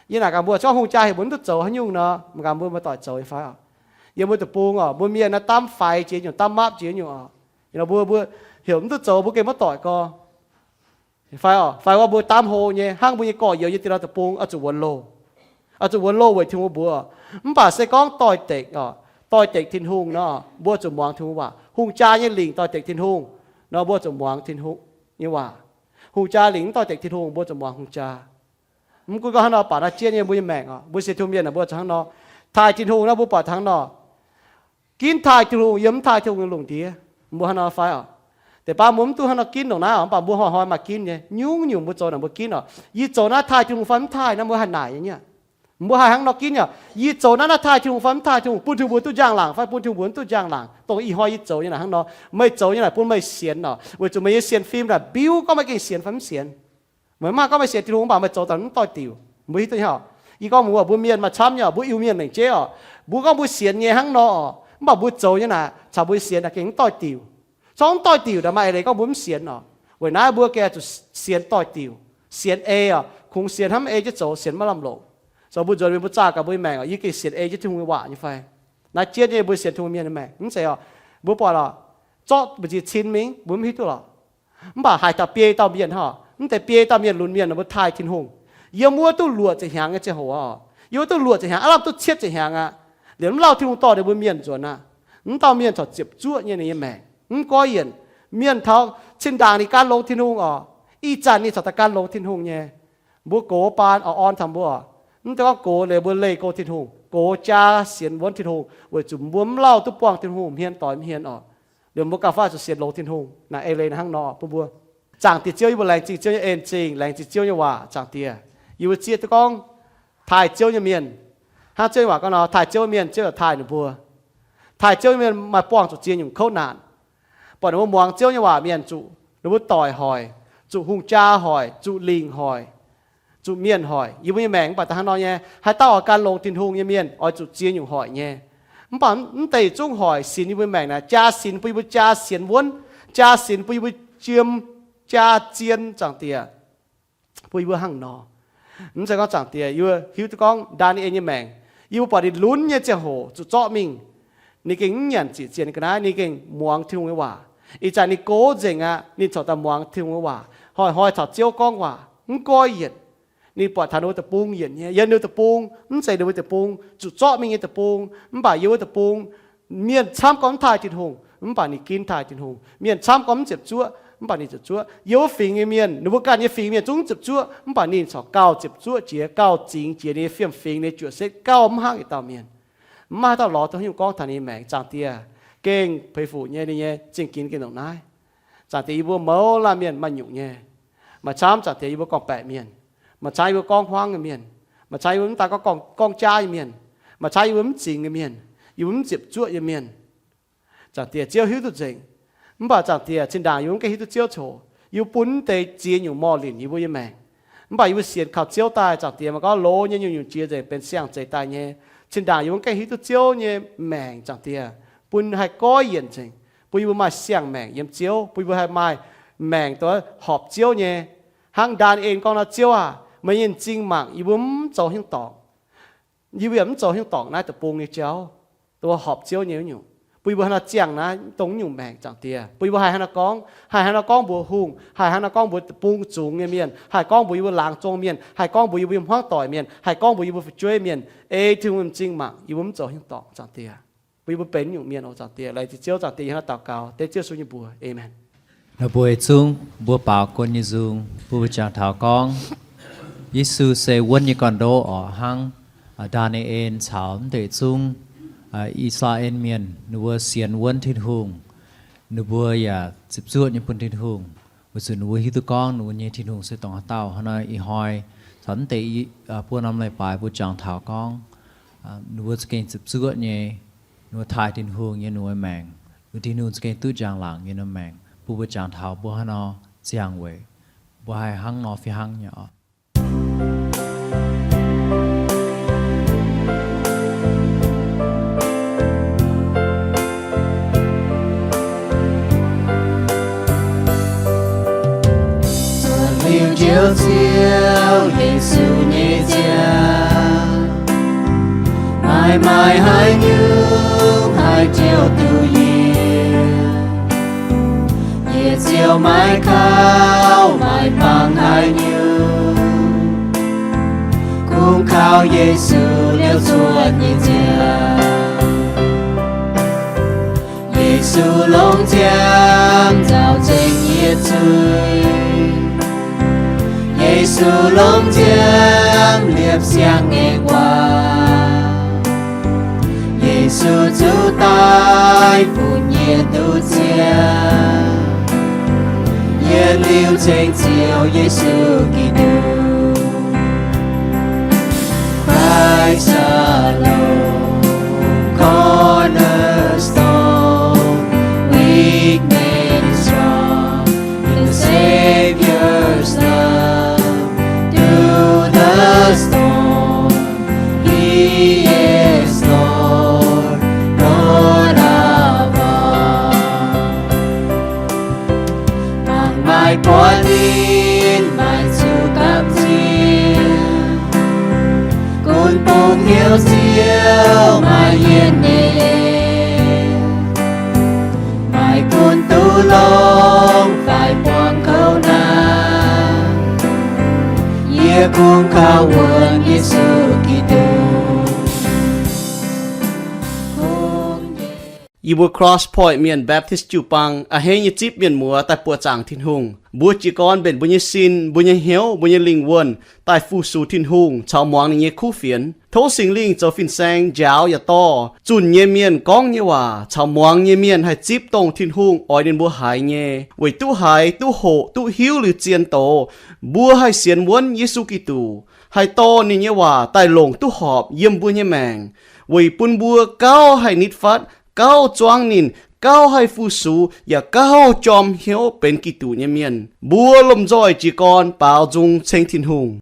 Yie naaic gaax mbuo, se gorngv hungh jaa heuc mbuo mv duqv zoux haaix nyungc nor, mv gaax mbuo maaih doic zoux nyei fai oc? Yiem mbuo deic-bung oc, mbuo mienh naaiv daamv faix jiex nyungc, daamv mapv jiex nyungc oc. Mbuo, mbuo heuc mv duqv zoux, mbuo gengh maiv doic gorx. Fai oc, fai wuov mbuo daamv hlo nyei, hnangv mbuo nyei gorx-youz yiem dieh ndau deic-bung oix zuqc wuonx loh, oix zuqc wuonx loh weic Tin-Hungh mbuox. Mv baac se gorngv doix-dekc oc, doix-dekc Tin-Hungh nor, mbuo zuqc muangx Tin-Hungh waac. Hungh jaa nyei lingc doix-dekc Tin-Hungh nor, mbuo zuqc muangx Tin-Hungh nyei waac. Hungh jaa lingc mv doix-dekc Tin-Hungh, mbuo zuqc muangx hungh jaa. Mv gunv gorngv hnangv nor, baac naaiv jienv nyei mbuo nyei maengc oc, mbuo sienx Tin-Hungh mienh naaic, mbuo zuqc hnangv nor taaih Tin-Hungh nor, mbuo buatc hnangv nor, ginv taaih Tin-Hungh yiem mv taaih Tin-Hungh nyei lungh ndiev. Mbuo hnangv nor fai oc? Deix baav mbuo mv duqv hnangv nor ginv ndongc naaiv oc, mv baac mbuo hnoi-hnoi maaih ginv nyei. Nyungc-nyungc mbuo zoux naaic mbuo ginv oc. Yie zoux naaiv taaih Tin-Hungh fai mv taaih naaiv mbuo haih naaic nyei. Mbuo haih hnangv nor ginv oc. Yie zoux naaiv, naaiv taaih Tin-Hungh fai mv taaih, Tin-Hungh bun Tin-Hungh mbuo duqv njang-laangc fai bun Tin-Hungh mbuo mv duqv njang-laangc, dongh ih hnoi yie zoux nyei naaic hnangv nor. Meih zoux nyei naaic bun meih sienx oc, weic zuqc meih nyei sienx fim naaic biuv gorngv meih gengh sienx fai mv sienx. Meih mv haih gorngv meih sienx Tin-Hungh mv baac meih zoux daaih mv doix-diuc. Mbuo hiuv duqv nyei oc. Yie gorngv mbuox mbuo mienh maaih camv nyei oc, mbuo Iu-Mienh lengc jeiv oc, mbuo gorngv mbuo sienx nyei hnangv nor oc, mv baac mbuo zoux nyei naaic caux mbuo sienx naaic gengh mv doix-diuc. Corc mv doix-diuc naaic maaih eix leiz gorngv mbuo mv sienx oc. Weic naaiv mbuo gengh zuqc sienx doix-diuc, sienx ei oc. Kungx sienx hnamv ei jienv zoux, sienx maiv lamh longc. Zoux mbuo nzuonx mienh mbuo zaah gaax mbuo nyei maengc oc, yie gengh sienx ei jienv Tin-Hungh nyei waac nyei fai? Naaiv jienv nyei mbuo sienx Tin-Hungh mienh nyei maengc mv zeiz oc. Mbuo buatc oc, zorqv mbu'ziex cin mingh mbuo mv hiuv duqv lorqc. Mv baac haaix dauh biei dauh mienh hnangv, mv deix biei dauh mienh lunx mienh mbuo taaih Tin-Hungh. Yiem wuov duqv luoqc ziepc hnyangx nyei ziangh hoc oc, yiem wuov duqv luoqc ziepc hnyangx, aav lamh duqv cietv ziepc hnyangx aqv. Liemh mv lauh Tin-Hungh dorh ninh mbuo mienh nzuonx aqv. Mv dauh mienh corc ziepc zuoqv nyei ninh nyei maengc, mv goiv yienc. Mienh taux cin-ndaangc ninh gan longx Tin-Hungh oc. Ih zanc ninh corc daaih gan longx Tin-Hungh nyei. Mbuo gox baan oix orn taux mbuo oc. Mv daan gorngv gox liuz mbuo leih go Tin-Hungh, gox jaa sienx wuonv Tin-Hungh weic zuqc mbuo mv lauh duqv buangh Tin-Hungh hmien doix hmien oc. Liemh mbuo gauh faav zuqc sienx longx Tin-Hungh. Naaic ei leiz hnangv nor bun mbuo. Zaangc Diex Ziouv, yie mbuo laengz zingh Ziouv nyei en-zingh, laengz zingh Ziouv nyei waac. Zaangc Diex, yie mbuo zieqv duqv gorngv taaih Ziouv nyei mienh, hnangv Ziouv nyei waac gorngv nor, taaih Ziouv mienh, Ziouv yaac taaih ninh mbuo. Taaih Ziouv nyei mienh maaih buangh zuqc ziex nyungc kouv naanc. Buatc ninh mbuo muangx Ziouv nyei waac mienh zuqc ninh mbuo doic hoic, zuqc hungh jaa hoic, zuqc lingc hoic, zuqc mienh hoic. Yie mbuo nyei maengc mv baac daaih hnangv nor nyei. Haaix dauh oix gan longx Tin-Hungh nyei mienh oix zuqc ziex nyungc hoic nyei. Mv baac mv deix zungv hoic sinx yie mbuo maengc naaic, jaa sinx bun yie mbuo jaa sienx wuonv, jaa sinx bun yie mbuo jiem, jaa zien. Zaangc Diex, bun yie mbuo hnangv nor. Mv zeiz gorngv Zaangc Diex, yie mbuo hiuv duqv gorngv Ndaa^ni^en nyei maengc, yie mbuo buatc ninh lunx nyei ziangh hoc zuqc zorqv mingh, ninh gengh mv nyanc ziqc ziex ga'naaiv, ninh gengh muangx Tin-Hungh nyei waac. Ih zanc ninh gox nzengc aqv. Ninh corc daaih muangx Tin-Hungh nyei waac, hnoi-hnoi taux Ziouv gorngv waac, mv goiv yienc. Ninh buatc taux ninh mbuo deic-bung yienc nyei, yiem ninh mbuo deic-bung, mv zeiz ninh mbuo deic-bung, zuqc zorqv mingh nyei deic-bung. Mv baac yiem wuov deic-bung, mienh camv gorngv mv taaih Tin-Hungh, mv baac ninh ginv taaih Tin-Hungh. Mienh camv gorngv mv ziepc zuoqv, mv baac ninh ziepc zuoqv. Yiem wuov fingx nyei mienh, ninh mbuo ganh nyei fingx mienh zungv mv ziepc zuoqv, mv baac ninh corc gauh ziepc zuoqv jiex, gauh zingx jiex ninh nyei fiem-fingx, ninh nyei juoqc setv gauh mv hnangv yietc dauh mienh. Mv maaih haaix dauh lorz duqv haaix nyungc gorngv taux ninh nyei maengc. Zaangc Diex, gengh peix fuc nyei, ninh nyei zingh ginx gengh ndongc naaiv. Zaangc Diex, yie mbuo mouz laanh mienh maaih nyungc nyei. Maaih camv, Zaangc Diex, yie mbuo gorngv-baeqc mienh. Maaih camv yie mbuo gorngv hmuangv nyei mienh. Maaih camv yie mbuo mv daaih gorngv, gorngv jaav nyei mienh. Maaih camv yie mbuo mv zingx nyei mienh. Yie mbuo mv ziepc zuoqv nyei mienh. Zaangc Diex, Ziouv hiuv duqv nzengc. Mv baac Zaangc Diex, zinh ndaangc yie mbuo mv gaengh hiuv duqv Ziouv coc, yie mbuo bun mv deix ziex nyungc morh linc yie mbuo nyei maengc. Mv baac yie mbuo sienx kaux Ziouv daaih, Zaangc Diex, maaih gorngv loz nyei nyungc-nyungc jiex nzengc benx siang-zeix daaih nyei. Zinh ndaangc yie mbuo mv gaengh hiuv duqv Ziouv nyei maengc, Zaangc Diex, bun haih goiv yienc nzengc, bun yie mbuo maaih siang-maengc yiem Ziouv, bun yie mbuo haih maaih maengc duqv horpc Ziouv nyei. Hnangv Ndaa^ni^en gorngv nor, Ziouv aah, meih nyei m'zing mangc yie mbuo mv zoux haaix nyungc dorngc. Yie mbuo yaac mv zoux haaix nyungc dorngc naaiv deic-bung nyei jauv, dongh horpc Ziouv nyei wuov nyungc. Bun yie mbuo hnangv naaiv ziangh naaiv dongh wuov nyungc maengc, Zaangc Diex. Bun yie mbuo haih hnangv naaiv gorngv, haih hnangv naaiv gorngv mbuox hungh, haih hnangv naaiv gorngv mbuox deic-bung zungx nyei mienh, haih gorngv mbuox yie mbuo laangz zong mienh, haih gorngv mbuox yie mbuo hmuangv doic mienh, haih gorngv mbuox yie mbuo fu'jueiv mienh, ei Tin-Hungh m'zing mangc yie mbuo mv zoux haaix nyungc dorngc, Zaangc Diex. Bun yie mbuo benx wuov nyungc mienh oc, Zaangc Diex. Laengz zingh Ziouv, Zaangc Diex, yie hnangv naaiv daux gaux dengv Ziouv Yesu nyei mbuox. Aamen. La'bueic zungv mbuo baaux guon nyei nzung, mbuo mbuo jangx taux gorngv, Yesu se wuonv nyei gorn-ndoqv oc, hnangv Ndaa^ni^en caux mv deix zungv I^saa^laa^en Mienh ninh mbuo sienx wuonv Tin-Hungh, ninh mbuo yaac ziepc zuoqv nyei bun Tin-Hungh, weic zuqc ninh mbuo hiuv duqv gorngv ninh mbuo nyei Tin-Hungh se dongh haaix dauh. Hnangv naaiv ih hnoi caux mv deix buo norm leiz-baaix mbuo jangx taux gorngv, ninh mbuo za'gengh ziepc zuoqv nyei, ninh mbuo taaih Tin-Hungh nyei ninh mbuo maengc, ninh mbuo Tin-Hungh za'gengh duqv njang-laangc nyei ninh mbuo maengc. Bun mbuo jangx taux mbuo hnangv nor ziangh weic mbuo haih hnangv nor fih hnangv nyei oc. Zuotc liuz Njoux Ziouv Yesu nyei ziangh, maaih maaih haaix nyungc haih jouh duqv yie? Yie ziouc maiv kauv maiv bangc haaix nyungc, kungx kaux Yesu liouh cuotv nyei ziangh. Yesu longx ziangx nzaaux nzengc yie zuiz. Yesu longx ziangx liepc siang-ngaengc waac. Yesu zuqc daic bun yie duqv ziangh. Yie liouh ceng Ziouv Yesu Giduc. Christ alone, cornerstone, weak made strong in the Savior's love. Through the storm, He is Lord, Lord of all. Mangc maaih buonv ninh maaih zuqc gamh nziex, gunv bungx hnyouv Ziouv maaih yienh nyei leiz. Maaih gunv duqv longx fai buangh kouv naaic, yie kungx kaux wuonx Yesu Giduc. Yie mbuo Cross Point Mienh Baptist Jiu-Baang a'hneiv nyei zipv mienh muoz daaih buoqc zaangc Tin-Hungh. Mbuo jiez gorn mbenc mbuo nyei sin, mbuo nyei hnyouv, mbuo nyei lingh wuonh daaih fu-sux Tin-Hungh caux muangx ninh nyei kuv fienx. Tov Singx Lingh zoux fin-saeng njaaux yaac dorh zunh nyei mienh gorngv nyei waac caux muangx nyei mienh haih zipv dongh Tin-Hungh oix ninh mbuo haiz nyei. Weic duqv haiz, duqv hoqc, duqv hiuv liuz zien doz, mbuo haih sienx wuonv Yesu Giduc, haih dorh ninh nyei waac daaih longc duqv horpc yiem mbuo nyei maengc, weic bun mbuo gauh haih nitv fatv, gauh zuangv ninh, gauh haih fu-sux, yaac gauh jorm hnyouv benx Giduc nyei mienh. Mbuo lomh nzoih jiez gorn baaux nzung ceng Tin-Hungh.